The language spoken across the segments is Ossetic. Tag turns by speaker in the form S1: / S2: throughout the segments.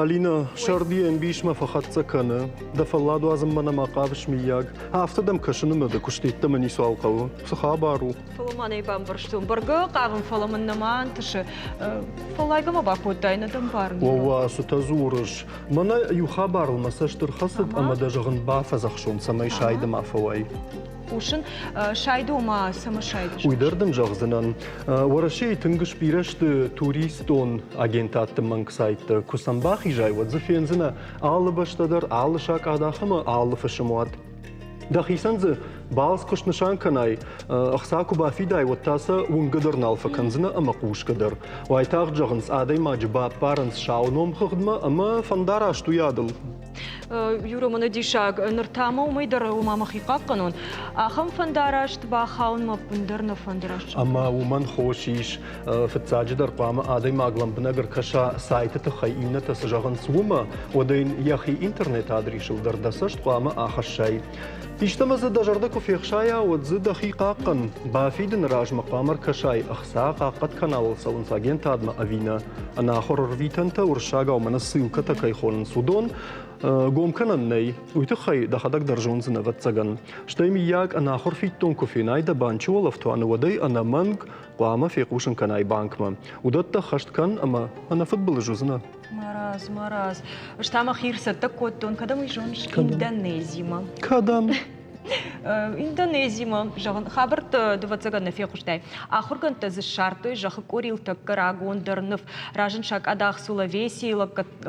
S1: Алина, сӕрд йе мбисмӕ фӕхӕццӕ кӕны. Дӕ фӕллад уадзынмӕ нӕма хъавыс, мыййаг? Афтӕ дӕм кӕсын ӕмӕ дӕ куыст йеддӕмӕ ницуал хъӕуы. Цы хабар у?
S2: Фӕлӕ ма нӕ бамбӕрстон. Бӕргӕ хъавын, фӕлӕ мын нӕма ӕнтысы. Фӕллайгӕ мӕ бакодтай, нӕ дӕ мбарын.
S1: Уӕууа, цытӕ дзурыс? Мӕнӕ иу хабарыл мӕ цӕст ӕрхӕцыд ӕмӕ дӕ зӕгъын бафӕдзӕхсон, цӕмӕй сайды ма фӕуай.
S2: Хъусын, сайды ома цӕмӕ сайды?
S1: Уый дӕр дын зӕгъдзынӕн. Уӕрӕсейы тынг сбирӕ сты туристон агентадты мӕнг сайттӕ. Куы сӕм бахизай, уӕд дзы фендзынӕ алы бӕстӕ дӕр, алы сакъадах ӕмӕ алы фысымуат. Дӕхицӕн дзы балц куы снысан кӕнай, ӕхца куы бафидай, уӕд та сӕ уынгӕ дӕр нал фӕкӕндзынӕ ӕмӕ хъусгӕ дӕр. Уайтагъд зӕгъынц, адӕймаджы баппарынц сау номхыгъдмӕ ӕмӕ фӕндараст уыйадыл.
S2: Юра, мӕнӕ диссаг, ныр та мӕ уымӕй дӕр ома мӕхи хъахъхъӕнон. Ахӕм фӕндараст бахауын мӕ ӕппындӕр нӕ фӕнды раст.
S1: Ӕмӕ уымӕн хос ис. Фыццаджыдӕр хъуамӕ адӕймаг лӕмбынӕг ӕркӕса сайты тыххӕй иннӕтӕ цы зӕгъынц, уымӕ, уӕдӕ йын йӕхи интернет-адрисыл дӕр дӕ цӕст хъуамӕ ахӕссай. Истӕмӕ дзы дӕ зӕрдӕ куы фехсайа, уӕд дзы дӕхи хъахъхъӕн. Бафидыны размӕ хъуамӕ ӕркӕсай, ӕхца хъахъхъӕд каналыл цӕуынц агентадмӕ ӕви нӕ. Ӕнахуыр ӕрвитӕнтӕ уырыссагау мӕнӕ ссылкӕтӕ кӕй хонынц, уыдон гом кӕнӕн нӕй. Уый тыххӕй дӕхӕдӕг дӕр зондзынӕ, ӕвӕццӕгӕн. Стӕй, мыййаг, ӕнахуыр фиддон куы фенай дӕ банчы уӕлӕфтуаны, уӕд ӕй ӕнӕмӕнг хъуамӕ фехъусын кӕнай банкмӕ. Уыдӕттӕ хӕст кӕн ӕмӕ ӕнӕфыдбылыз уыдзынӕ.
S2: Марадз, марадз. Ӕз та мӕхи ӕрцӕттӕ кодтон, кӕдӕм уый зоныс? Индонезимӕ.
S1: Кӕдӕм?
S2: Индонезимӕ, зӕгъын, хабӕрттӕ дывӕццӕгӕн нӕ фехъуыстай. Ахуыргӕндтӕ дзы ссардтой зӕххы къорийыл тӕккӕ рагондӕр ныв. Разынд сакъадах Сулавесийы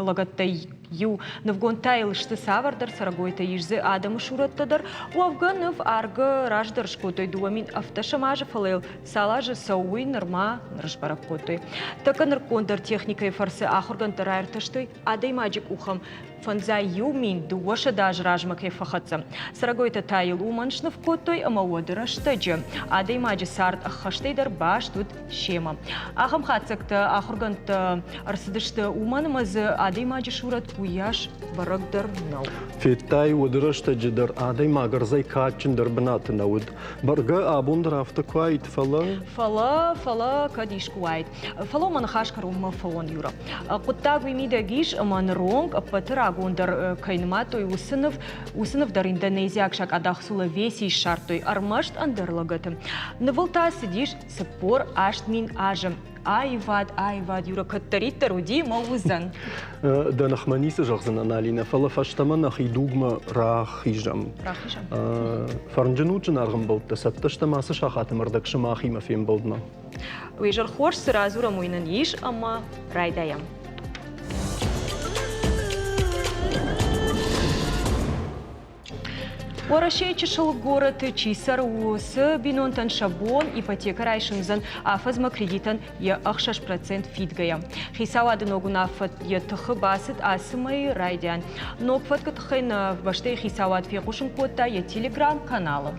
S2: лӕгӕттӕй иу. Нывгонд та йыл сты цавӕрдӕр цӕрӕгойтӕ, ис дзы адӕмы сурӕттӕ дӕр. Уӕвгӕ ныв аргы раздӕр скодтой 2017 азы, фӕлӕ йыл цал азы цӕуы, уый нырма ныр сбӕрӕг кодтой. Тӕккӕ нырыккондӕр техникӕйы фӕрцы ахуыргӕндтӕ раиртӕстой адӕймаджы къухӕм фӕндзай 1200 азы размӕ кӕй фӕхӕццӕ. Цӕрӕгойтӕ та йыл уымӕн сныв кодтой ӕмӕ уӕды рӕстӕджы адӕймаджы цард ӕххӕстӕй дӕр баст уыд семӕ. Ахӕм хатдзӕгтӕ ахуыргӕндтӕ ӕрцыдысты уымӕн ӕмӕ дзы адӕймаджы сурӕт уыйас бӕрӕг дӕр нӕу.
S1: Федтай, уӕды рӕстӕджы дӕр адӕймаг ӕрдзӕй кадджындӕр бынаты нӕ уыд. Бӕргӕ абон дӕр афтӕ куы уаид, фӕлӕ...
S2: Фӕлӕ, фӕлӕ кӕд искуы уаид. Фӕлӕ мӕ ныхас кӕронмӕ фӕуон, Юра. Хъуыддаг уый мидӕг ис, ӕмӕ ныронг ӕппӕты рагондӕр кӕй нымадтой, уыцы ныв, уыцы ныв дӕр индонезиаг сакъадах Сулавесийы ссардтой ӕрмӕст ӕндӕр лӕгӕты. Нывыл та цыдис 48 000 азы. Аивад, аивад, Юра, кӕддӕриддӕр уыди мӕ уыдзӕн.
S1: Дӕ ныхмӕ ницы зӕгъдзынӕн, Алинӕ, фӕлӕ фӕстӕмӕ нӕхи дугмӕ рахизӕм.
S2: Рахизӕм.
S1: Фӕрнджын ут, зынаргъ ӕмбӕлттӕ, цӕттӕ стӕм ацы сахаты ӕрдӕг сымахимӕ фембӕлдмӕ.
S2: Уый изӕр хорз цы радзурӕм, уый нын ис ӕмӕ райдайӕм. Уӕрӕсейы чысыл горӕты чи цӕры, уыцы бинонтӕн сӕ бон ипотекӕ райсын уыдзӕн афӕдзмӕ кредитӕн йӕ 6% фидгӕйӕ. Хицауады ног уынаффӕ йӕ тыхы бацыд ацы мӕйы райдиан. Ног фӕткы тыххӕй нӕ бӕстӕйы хицауад фехъусын кодта йӕ телеграм-каналы.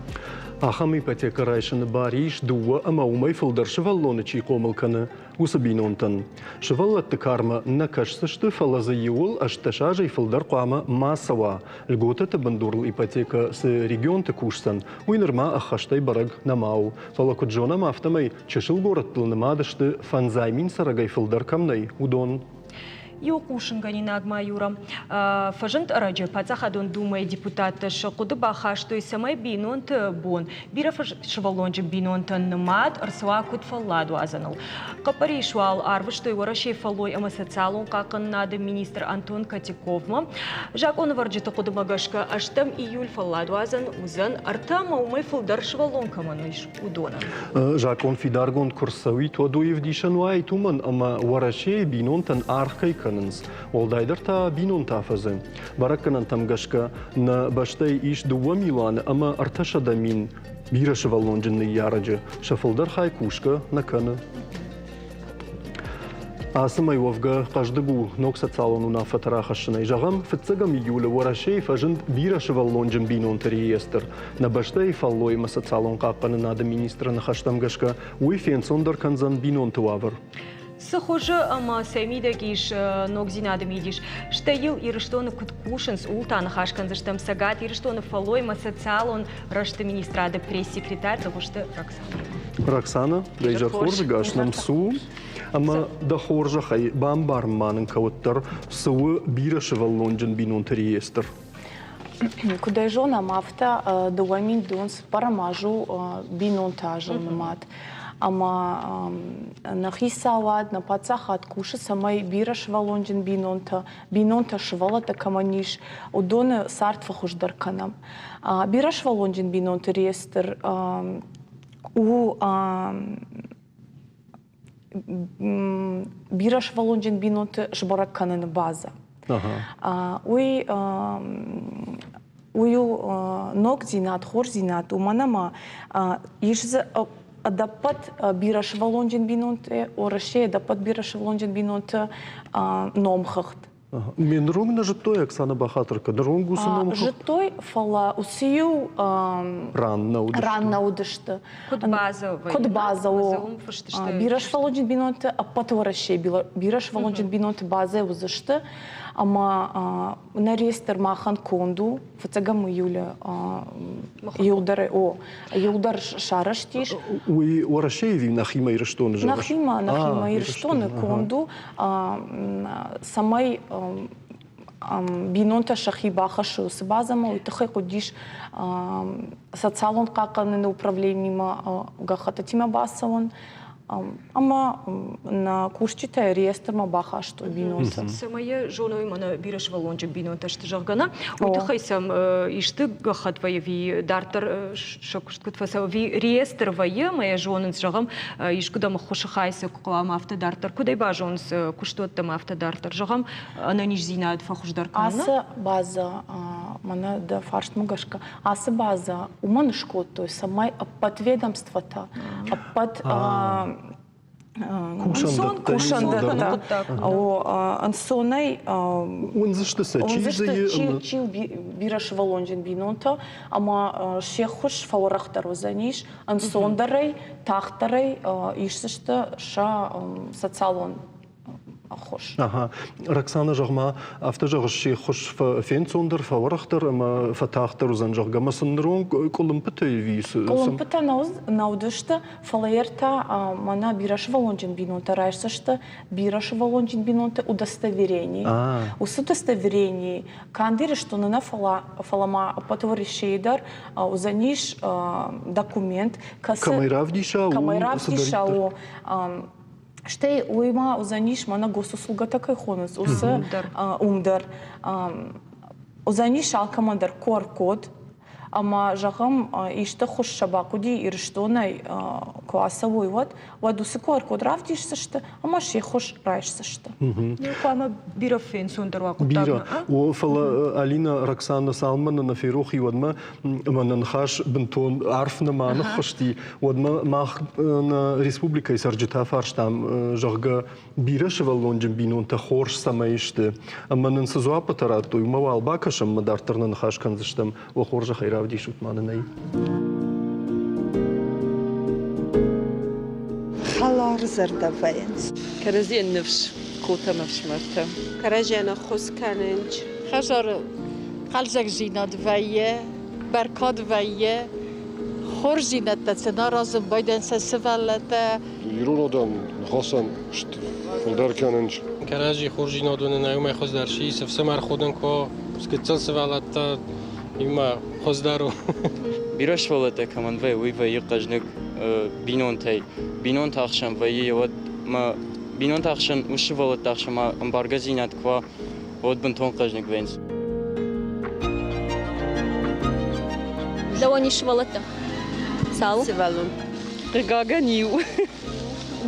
S1: Ахӕм ипотекӕ райсыны бар ис дыууӕ ӕмӕ уымӕй фылдӕр сывӕллоны чи хъомыл кӕны, уыцы бинонтӕн. Сывӕллӕтты кармӕ нӕ кӕсдзысты, фӕлӕ дзы иуыл 18 азӕй фылдӕр хъуамӕ ма цӕуа. Льготӕты бындурыл ипотекӕ цы регионты кусдзӕн, уый нырма ӕххӕстӕй бӕрӕг нӕма у. Фӕлӕ куыд зонӕм, афтӕмӕй чысыл горӕттыл нымад сты 5000 цӕрӕгӕй фылдӕр кӕм нӕй, уыдон.
S2: Иу хъусынгӕнинаг ма, Юра, фӕзынд ӕрӕджы Паддзахадон Думӕйы депутаттӕ сӕ хъуыды бахастой, цӕмӕй бинонты бон бирӕ сывӕллонджын бинонтӕн нымад ӕрцӕуа куыд фӕлладуадзӕныл. Хъӕппӕрис уал арвыстой Уӕрӕсейы фӕллой ӕмӕ социалон хъахъхъӕнынады министр Антон Котяковмӕ. Закъонӕвӕрджыты хъуыдымӕ гӕсгӕ, ӕстӕм июль фӕлладуадзӕн уыдзӕн ӕртӕ ӕмӕ уымӕй фылдӕр сывӕллон кӕмӕн ис, уыдонӕн.
S1: Закъон фидаргонд куы рцӕуид, уӕд уый ӕвдисӕн уаид уымӕн, ӕмӕ Уӕрӕсейы бинонтӕн аргъ кӕй кӕнынц, уӕлдайдӕр та бинонтӕ афӕдзы. Бӕрӕггӕнӕнтӕм гӕсгӕ, нӕ бӕстӕйы ис дыууӕ милуаны ӕмӕ 300 000 бирӕсывӕллонджын ныййарӕджы, сӕ фылдӕр хай кусгӕ нӕ кӕны. Ацы мӕй уӕвгӕ хъӕздыг у ног социалон уынаффӕтӕ рахӕссынӕй. Зӕгъӕм, фыццӕгӕм июлы Уӕрӕсейы фӕзынд бирӕсывӕллонджын бинонты реестр. Нӕ бӕстӕйы фӕллой ӕмӕ социалон хъахъхъӕнынады министры ныхӕстӕм гӕсгӕ, уый фенцондӕр кӕндзӕн бинонты уавӕр.
S2: Цы хуызы ӕмӕ цӕй мидӕг ис ногдзинады мидис, стӕй йыл Ирыстоны куыд кусынц, ууыл та ныхас кӕндзыстӕм Цӕгат Ирыстоны фӕллой ӕмӕ социалон рӕзты министрады пресс-секретарь Дыгъуызты Роксанӕимӕ.
S1: Роксана, дӕ изӕр хорз, ӕгас нӕм цу. Ӕмӕ дӕ хорзӕхӕй бамбарын ма нын кӕуӕддӕр, цы у бирӕсывӕллонджын бинонты реестр?
S3: Куыд ӕй зонӕм, афтӕ 2000 цыппӕрӕм аз у бинонты азыл нымад. Ӕмӕ нӕ хицауад, нӕ паддзахад кусы, цӕмӕй бирӕсывӕллонджын бинонтӕ, бинонтӕ сывӕллӕттӕ кӕмӕн ис, уыдоны цард фӕхуыздӕр кӕнӕм. Бирӕсывӕллонджын бинонты реестр у бирӕсывӕллонджын бинонты сбӕрӕг кӕныны базӕ. Уый уый у ногдзинад, хорздзинад, уымӕн ӕмӕ ис дзы ӕдӕппӕт бирӕсывӕллонджын бинонты, Уӕрӕсейы ӕдӕппӕт бирӕсывӕллонджын бинонты номхыгъд.
S1: Ме ныронг нӕ зыдтой, Оксана Бахатырка, ныронг уыцы ном
S3: Зыдтой, фӕлӕ уыцы-иу
S1: ран нӕ уыдысты.
S3: Ран нӕ уыдысты.
S2: Куыд базӕ
S3: Куыд базӕ у. Бирӕсывӕллонджын бинонты ӕппӕт Уӕрӕсейы бирӕсывӕллонджын бинонты базӕ уыдзысты, ӕмӕ нӕ реестр махӕн конд у. Фыццӕгӕм июлы иуылдӕр о, иуылдӕр сарӕзтис.
S1: Уый Уӕрӕсейы ӕви нӕхимӕ Ирыстоны зӕгъыс?
S3: Нӕхимӕ, нӕхимӕ Ирыстоны конд у, цӕмӕй бинонтӕ сӕхи бахӕссой уыцы базӕмӕ, уый тыххӕй хъуыдис социалон хъахъхъӕныны управлениимӕ гӕххӕттытимӕ бацӕуын. Ӕмӕ нӕ кусджытӕ реестрмӕ бахастой бинонтӕ.
S2: Цӕмӕй йӕ зоной, мӕнӕ бирӕсывӕллонджын бинонтӕ сты, зӕгъгӕ, нӕ, уый тыххӕй сӕм исты гӕххӕтт вӕййы ӕви дарддӕр сӕ куыст куыд фӕцӕуы, ӕви реестр вӕййы ӕмӕ йӕ зонынц, зӕгъӕм, искуыдӕм ӕххуысы хай сӕ куы хъуамӕ афтӕ дарддӕр, куыд ӕй базонынц куыстуӕттӕм афтӕ дарддӕр, зӕгъӕм, ӕнӕниздзинад фӕхуыздӕр кӕнын?
S3: Ацы базӕ, мӕнӕ дӕ фарстмӕ гӕсгӕ, ацы базӕ уымӕн скодтой, цӕмӕй ӕппӕт ведомствотӕ, ӕппӕт кусӕндӕттӕ ӕнцонӕй
S1: уындзысты сӕ
S3: чи у бирӕсывӕллонджын бинонтӕ ӕмӕ се ххуыс фӕуӕрӕхдӕр уыдзӕнис, ӕнцондӕрӕй, тагъддӕрӕй исдзысты сӕ социалон ӕххуыс.
S1: Ага. Роксана, зӕгъ-ма, афтӕ зӕгъыс, се ххуыс фенцондӕр, фӕуӕрӕхдӕр ӕмӕ фӕтагъддӕр уыдзӕн, зӕгъгӕ, ӕмӕ сын ныронг къуылымпытӕ ӕви
S3: Къуылымпытӕ нӕ уыдысты, фӕлӕ ӕртӕ мӕнӕ бирӕсывӕллонджын бинонтӕ райсдзысты бирӕсывӕллонджын бинонты удостоверение. Уыцы удостоверение канд Ирыстоны нӕ, фӕлӕ ма ӕппӕт Уӕрӕсейы дӕр уыдзӕнис документ,
S1: кӕцы кӕмӕй равдиса,
S3: кӕмӕй равдиса, у Стӕй уый ма уыдзӕнис, мӕнӕ госуслугӕтӕ кӕй хонынц, уыцы уым дӕр. Уыдзӕнис алкӕмӕн дӕр QR-код, ӕмӕ, зӕгъӕм, исты хуыз сӕ бахъуыди Ирыстонӕй куы ацӕуой, уӕд, уӕд уыцы QR-код равдисдзысты ӕмӕ се ххуыс райсдзысты.
S2: Хъуамӕ бирӕ фенцондӕр уа хъуыддаг.
S1: Бирӕ. О, фӕлӕ Алина Роксана цалынмӕ нӕ ферох и, уӕдмӕ ӕмӕ нӕ ныхас бынтон арф нӕма ныххызти, уӕдмӕ мах нӕ республикӕйы цӕрджытӕ фарстам, зӕгъгӕ, бирӕсывӕллонджын бинонтӕ хорз цӕмӕй сты. Ӕмӕ нын цы дзуаппытӕ радтой, уымӕ уал бакӕсӕм ӕмӕ дарддӕр нӕ ныхас кӕндзыстӕм. Уӕ хорзӕхӕй равдисут ма нын ӕй.
S4: Хӕларзӕрдӕ вӕййынц.
S5: Кӕрӕдзийӕн ныфс, хотӕ ӕмӕ ӕфсымӕртӕ.
S6: Кӕрӕдзийӕн ӕххуыс кӕнынц.
S7: Хӕдзары хъӕлдзӕгдзинад вӕййы, бӕркад вӕййы, хорздзинӕдтӕ сын аразын байдайынц сӕ сывӕллӕттӕ.
S8: Ирон адӕм ныхасӕн фылдӕр кӕнынц.
S9: Кӕрӕдзи хорздзинад уынын уымӕй хуыздӕр чи ис, ӕфсымӕр ходын куы гыццыл сывӕллӕттӕ имӕ хуыздӕр у.
S10: Бирӕ сывӕллӕттӕ кӕмӕн вӕййы, уый вӕййы хъӕздыг бинонтӕй. Бинонты ӕхсӕн вӕййы, уӕд мӕ бинонты ӕхсӕн, уыцы сывӕллӕтты ӕхсӕн ма ӕмбаргӕдзинад куы уа, уӕд бынтон хъӕздыг вӕййынц.
S11: Дӕуӕн ис сывӕллӕттӕ? Цал?
S5: Сывӕллон. Хъыгагӕн, иу.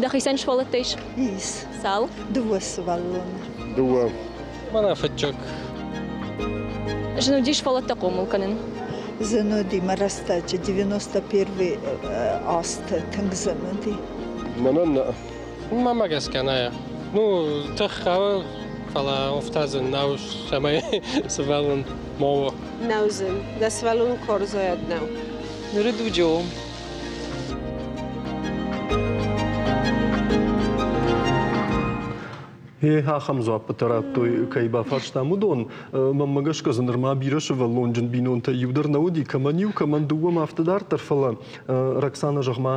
S11: Дӕхицӕн сывӕллӕттӕ ис?
S4: Ис.
S11: Цал?
S4: Дыууӕ сывӕллоны.
S8: Дыууӕ.
S9: Мӕнӕ фыццаг.
S11: Зын уыди сывӕллӕттӕ хъомыл кӕнын?
S4: Зын уыди мӕ рӕстӕджы 91 азты тынг зын уыди.
S8: Мӕнӕн нӕ.
S9: Мӕнмӕ гӕсгӕ нӕ. Ну, тых хъӕуы, фӕлӕ афтӕ зын нӕу, цӕмӕй сывӕллон ма уа.
S6: Нӕу зын. Дӕ сывӕллон хорзӕй нӕу.
S5: Ныры дуджы у.
S1: Е, ахӕм дзуаппытӕ радтой, кӕй бафарстам, уыдон. Мӕнмӕ гӕсгӕ дзы нырма бирӕ сывӕллонджын бинонтӕ иу дӕр нӕ уыди, кӕмӕн иу, кӕмӕн дыууӕ, афтӕ дарддӕр, фӕлӕ Роксана, зӕгъ-ма,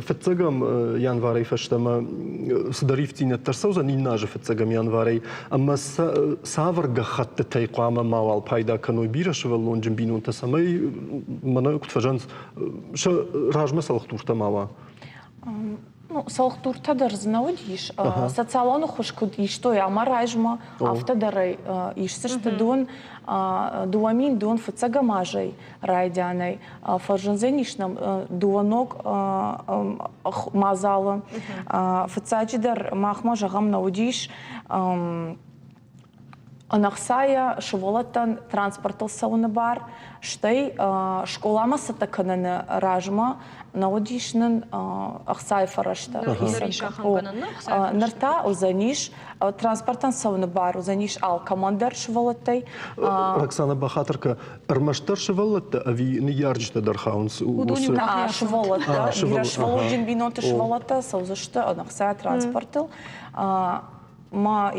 S1: фыццӕгӕм январӕй фӕстӕмӕ цыдӕр ивддзинӕдтӕ ӕрцӕудзӕн иннӕ азы фыццӕгӕм январӕй, ӕмӕ цавӕр гӕххӕттытӕй хъуамӕ мауал пайда кӕной бирӕ сывӕллонджын бинонтӕ, цӕмӕй мӕнӕ куыд фӕзӕгъынц, сӕ размӕ цӕлхдуртӕ ма уа?
S3: Ну, цӕлхдуртӕ дӕр дзы нӕ уыдис. Социалон ӕххуыс куыд истой ӕмӕ размӕ, афтӕ дӕр ӕй исдзысты дон 2000 дон фыццӕгӕм азӕй райдианӕй фӕзындзӕнис нӕм дыууӕ ног мадзалы. Фыццаджыдӕр махмӕ зӕгъӕм нӕ уыдис ӕнӕхцайӕ сывӕллӕттӕн транспортыл цӕуыны бар, стӕй скъоламӕ цӕттӕ кӕныны размӕ нӕ уыдис нын ӕхцайы фӕрӕзтӕ. Ныр та уыдзӕнис транспортӕн цӕуыны бар уыдзӕнис алкӕмӕн дӕр сывӕллӕттӕй.
S1: Роксана бахатыр ӕрмӕстдӕр сывӕллӕттӕ ӕви ныййарджытӕ дӕр хауынц?
S3: Сывӕллӕттӕ, бирӕ сывӕллонджын бинонты сывӕллӕттӕ цӕудзысты ӕнӕхцайӕ транспортыл. Ма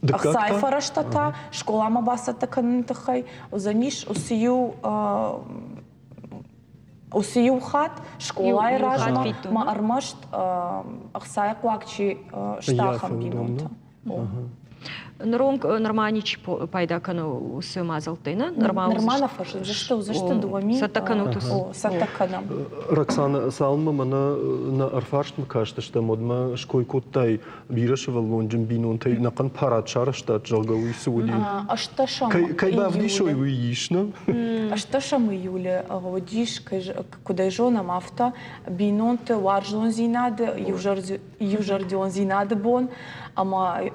S3: ӕхцайы фӕрӕзтӕ та скъоламӕ бацӕттӕ кӕныны тыххӕй уыдзӕнис уыцы иу уыцы иу хатт скъолайы размӕ ма ӕрмӕст ӕхцайы хъуаг чи сты, ахӕм бинонтӕ.
S2: Ныронг нырма ничи пайда кӕны уыцы мадзӕлттӕй, нӕ?
S3: Нырма нырма нӕ фӕзындзысты, уыдзысты 2000.
S2: Цӕттӕ кӕнут уыцы?
S3: Цӕттӕ кӕнӕм.
S1: Роксана, цалынмӕ мӕнӕ нӕ ӕрфарстмӕ кастыстӕм, уӕдмӕ ской кодтай бирӕсывӕллонджын бинонтӕй ӕнӕхъӕн парад сарӕзтат, зӕгъгӕ, уый цы уыди?
S3: Ӕстдӕсӕм
S1: Кӕй бавдисой, уый ис, нӕ?
S3: Ӕстдӕсӕм июлы уыдис, куыд ӕй зонӕм, афтӕ бинонты уарзондзинады иузӕрдиондзинады бон ӕмӕ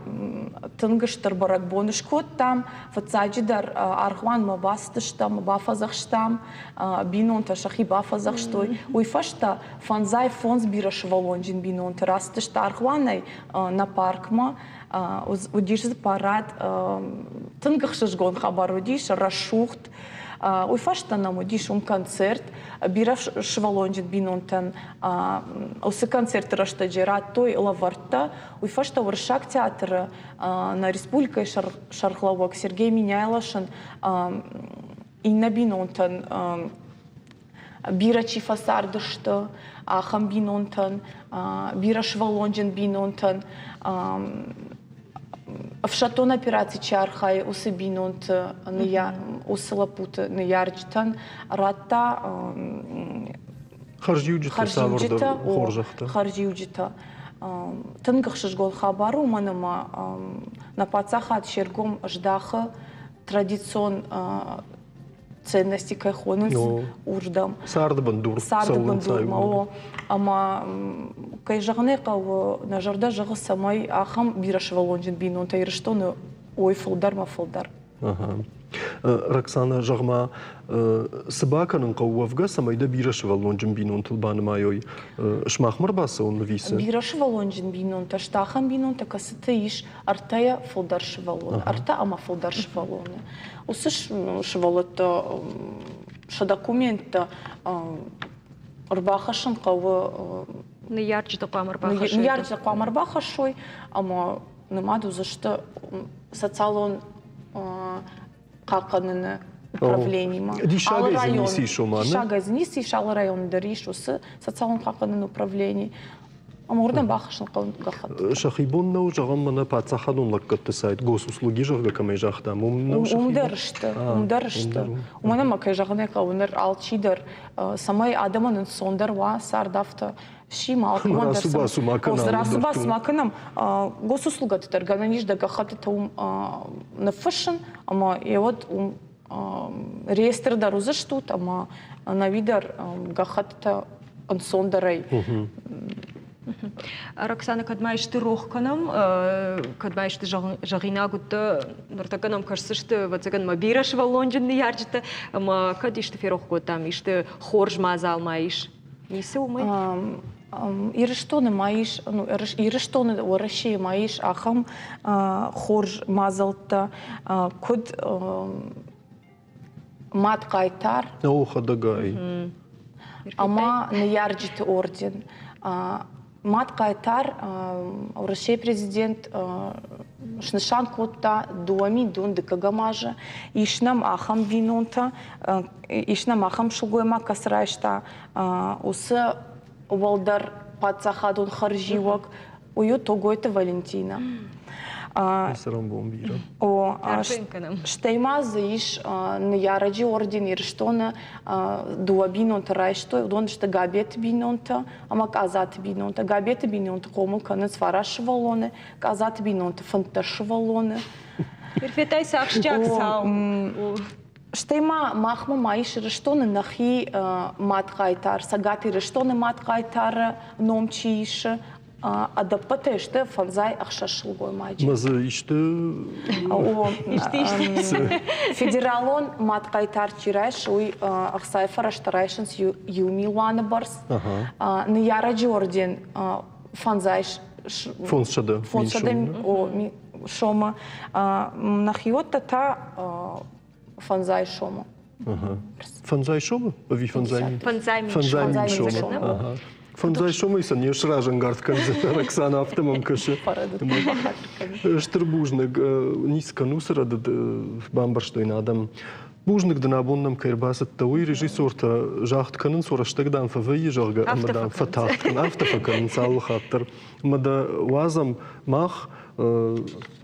S3: тынг стыр бӕрӕгбон скодтам. Фыццаджыдӕр аргъуанмӕ бацыдыстӕм, бафӕдзӕхстам, бинонтӕ сӕхи бафӕдзӕхстой. Уый фӕстӕ фӕндзай фондз бирӕсывӕллонджын бинонты рацыдысты аргъуанӕй нӕ паркмӕ. Уыдис дзы парад, тынг ӕхсызгон хабар уыдис, рӕсугъд. Уый фӕстӕ нӕм уыдис уым концерт. Бирӕ сывӕллонджын бинонтӕн уыцы концерты рӕстӕджы радтой лӕвӕрттӕ. Уый фӕстӕ Уырыссаг театры нӕ республикӕйы сӕргълӕууӕг Сергей Меняйло сын иннӕ бинонтӕн бирӕ чи фӕцардысты, ахӕм бинонтӕн, бирӕ сывӕллонджын бинонтӕн, ӕфсӕддон операци чи архайы, уыцы бинонты, уыцы лӕппуты ныййарджытӕн радта
S1: хӕрзиуджытӕ, цавӕрдӕр хорзӕхтӕ.
S3: Хӕрзиуджытӕ. Тынг ӕхсызгон хабар у, уымӕн ӕмӕ нӕ паддзахад се ргом здахы традицион ценности кӕй хонынц, уырдӕм.
S1: Царды бындур.
S3: Царды бындурмӕ, о. Ӕмӕ, кӕй зӕгъын ӕй хъӕуы, нӕ зӕрдӕ зӕгъы, цӕмӕй ахӕм бирӕсывӕллонджын бинонтӕ Ирыстоны уой фылдӕр мӕ фылдӕр.
S1: Роксана, зӕгъ-ма, цы бакӕнын хъӕуы уӕвгӕ, цӕмӕй дӕ бирӕсывӕллонджын бинонтыл банымайой? Сымахмӕ ӕрбацӕуын ӕви цы?
S3: Бирӕсывӕллонджын бинонтӕ сты ахӕм бинонтӕ, кӕцыты ис ӕртӕйӕ фылдӕр сывӕллоны, ӕртӕ ӕмӕ фылдӕр сывӕллоны. Уыцы сывӕллӕттӕ сӕ документтӕ ӕрбахӕссын хъӕуы.
S2: Ныййарджыты хъуамӕ ӕрбахӕссой.
S3: Ныййарджытӕ хъуамӕ ӕрбахӕссой ӕмӕ нымад уыдзысты социалон хъахъхъӕныны управленимӕ.
S1: Диссагӕй дзы ницы ис, ома,
S3: Диссагӕй дзы ницы ис, алы районы дӕр ис уыцы социалон хъахъхъӕныны управлени. Ӕмӕ уырдӕм бахӕссын хъӕуы гӕххӕтт.
S1: Сӕхи бон нӕу, зӕгъӕм, мӕнӕ паддзахадон лӕггӕдты сайт госуслуги, зӕгъгӕ, кӕмӕй загътам, уым нӕу
S3: Уым дӕр сты, уым дӕр сты. Уымӕн ӕмӕ, кӕй зӕгъын ӕй хъӕуы, ныр алчи дӕр, цӕмӕй адӕмӕн ӕнцондӕр уа цард афтӕ, сси алкӕмӕн дӕр
S1: Рацу-бацу ма кӕнӕм.
S3: Рацу-бацу ма кӕнӕм. Госуслугӕты дӕр гӕнӕн ис дӕ гӕххӕттытӕ уым ныффыссын, ӕмӕ йӕ уӕд уым реестр дӕр уыдзыстут, ӕмӕ ӕнӕуи дӕр гӕххӕттытӕ ӕнцондӕрӕй.
S2: Роксана, кӕд ма исты рох кӕнӕм, кӕд ма исты зӕгъинаг уыдтӕ, ныртӕккӕ нӕм кӕсдзысты, ӕвӕццӕгӕн ма бирӕ сывӕллонджын ныййарджытӕ, ӕмӕ кӕд исты ферох кодтам, исты хорз мадзал ма ис? Ницы уымӕй?
S3: Ирыстоны ма ис, ну, Ирыстоны, Уӕрӕсейы ма ис ахӕм хорз мадзӕлттӕ, куыд мад-хъайтар.
S1: О, хӕдӕгай.
S3: Ӕмӕ ныййарджыты орден. Мад хъайтар Уӕрӕсейы президент снысан кодта 2000 дыккӕгӕм азы. Ис нӕм ахӕм бинонтӕ, ис нӕм ахӕм сылгоймаг, кӕцы райста уыцы уӕлдӕр паддзахадон хӕрзиуӕг, уый у Тогойты Валентина.
S1: Цӕрӕнбон бирӕ.
S3: О, стӕй ма дзы ис ныййарӕджы орден Ирыстоны дыууӕ бинонты райстой, уыдон сты Габеты бинонтӕ ӕмӕ Къадзаты бинонтӕ. Габеты бинонты хъомыл кӕнынц фараст сывӕллоны, Къадзаты бинонты 15 сывӕллоны.
S2: Перфетай цы ахсджиаг цау у.
S3: Стӕй ма махмӕ ма ис Ирыстоны нӕхи мад-хъайтар, Цӕгат Ирыстоны мад-хъайтары ном чи исы, ӕдӕппӕтӕй сты 56 сылгоймаджы.
S1: Ма дзы исты
S3: Исты Федералон мад-хъайтар чи райсы, уый ӕхцайы фӕрӕзтӕ райсынц иу милуаны бӕрц. Ныййарӕджы орден фӕндзай
S1: 500
S3: 500 сомы. Нӕхиуӕттӕ та фӕндзай сомы.
S1: Фӕндзай сомы ӕви фӕндзай мин?
S2: Фӕндзай мин
S1: Фӕндзай мин сомы. Фӕндзай сомӕй сӕ не сразӕнгард кӕндзӕн, Оксана, афтӕ мӕм кӕсы. Стыр бузныг, ницы кӕнусы рӕдыд бамбӕрстой нӕ адӕм. Бузныг дын, абон нӕм кӕй ӕрбацыдтӕ, уый режиссертӕ загъд кӕнынц, рӕстӕг дам фӕвӕййы, зӕгъгӕ, ӕмӕ дам фӕтагъд кӕн, афтӕ фӕкӕнынц алы хатт дӕр. Ӕмӕ дӕ уадзӕм мах,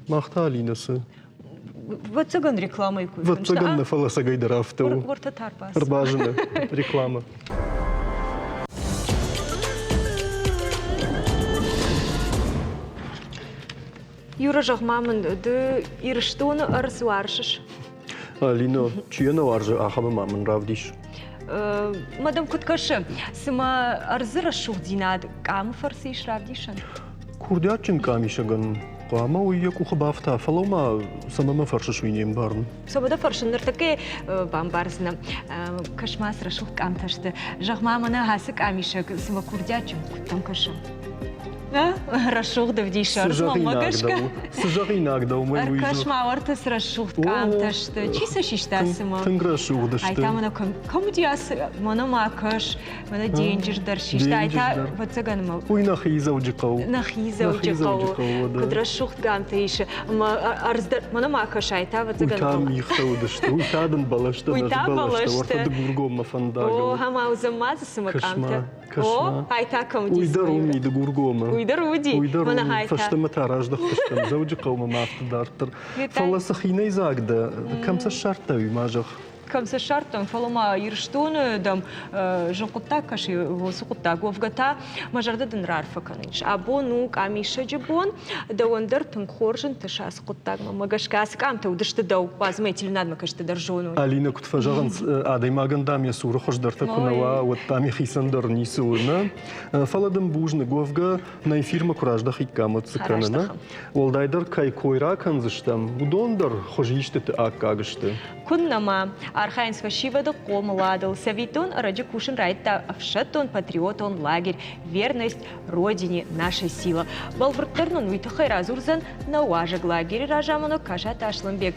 S1: мах та Алинӕ цы?
S2: Вӕццӕгӕн рекламӕйы куы
S1: Вӕццӕгӕн нӕ, фӕлӕ ӕцӕгӕй дӕр афтӕ у.
S2: Уӕртӕ та ӕрбацыд.
S1: Ӕрбазыны рекламӕ.
S2: Юра, зӕгъ-ма мын, ды Ирыстоны ӕрдз уарзыс?
S1: Алина, чи йӕ нӕ уарзы, ахӕмы ма мын равдис.
S2: Мадам куыд кӕсы, цымӕ ӕрдзы рӕсугъддзинад къамы фӕрцы ис равдисӕн?
S1: Курдиатджын къамисӕгӕн хъуамӕ уый йӕ къухы бафта, фӕлӕ ма цӕмӕ мӕ фӕрсыс, уый не мбарын.
S2: Цӕмӕ дӕ фӕрсын, ныртӕккӕ бамбардзынӕ. Кӕс-ма, цы рӕсугъд къамтӕ сты. Зӕгъ-ма, мӕнӕ ацы къамисӕг цымӕ курдиатджын куыдтӕм кӕсы? Рӕсугъд ӕвдисы ӕрдзмӕ гӕсгӕ.
S1: Цы зӕгъинаг дӕ уымӕй уый
S2: Ӕркӕс ма, уӕртӕ цы рӕсугъд къамтӕ сты. Чи сӕ систа цымӕ?
S1: Тынг рӕсугъд сты.
S2: Ай та мӕнӕ кӕм уыди ацы, мӕнӕ ма кӕс, мӕнӕ денджыз дӕр систа. Ай та, ӕвӕццӕгӕн, мӕ...
S1: Уый нӕхи Дзӕуджыхъӕу.
S2: Нӕхи Дзӕуджыхъӕуы. Куыд рӕсугъд къамтӕ исы. Ӕмӕ ӕрдз дӕр, мӕнӕ ма кӕс, ай та, ӕвӕццӕгӕн...
S1: Уый та мигътӕ уыдысты, уый та дын бӕлӕстӕ,
S2: Уый та
S1: бӕлӕстӕ, уӕртӕ Дыгургоммӕ фӕндагыл.
S2: О, ӕмӕ уыдзӕн ма дзы цымӕ къамтӕ?
S1: О,
S2: ай та кӕм уыди?
S1: Уый дӕр уым и Дыгургомы.
S2: Уый дӕр уыди?
S1: Уый дӕр уым. Фӕстӕмӕ та раздӕхтыстӕм Дзӕуджыхъӕумӕ ма афтӕ дарддӕр. Фӕлӕ цы хинӕйдзаг дӕ, кӕм сӕ ссардтай, уый ма зӕгъ.
S2: Кӕм сӕ ссардтон, фӕлӕ ма Ирыстоны, дам, зын хъуыддаг кӕсы, уыцы хъуыддаг. Уӕвгӕ та мӕ зӕрдӕ дын раарфӕ кӕнын. Абон у къамисӕджы бон, дӕуӕн дӕр тынг хорз ӕнтысы ацы хъуыддагмӕ. Мӕ гӕсгӕ ацы къамтӕ уыдысты дӕу, уадзмӕ телеуынадмӕ кӕсты дӕр зоной.
S1: Алинӕ куыд фӕзӕгъынц, адӕймагӕн, дам, йӕ цуры хуыздӕртӕ куы нӕ уа, уӕд, дам, йӕхицӕн дӕр ницы у, нӕ? Фӕлӕ дын бузныг, уӕвгӕ нӕ эфирмӕ куы раздӕхиккам, уӕд цы кӕны, нӕ? Уӕлдайдӕр кӕй кой ракӕндзыстӕм, уыдон дӕр хуызистыты аккаг сты.
S2: Куыннӕ ма архайынц фӕсивӕды хъомыладыл. Цӕвиттон, ӕрӕджы кусын райдыдта ӕфсӕддон-патриотон лагерь «Верность Родине наша сила». Бӕлвырддӕр нын уый тыххӕй радзурдзӕн нӕ уазӕг лагеры разамонӕг Касаты Аслӕнбег.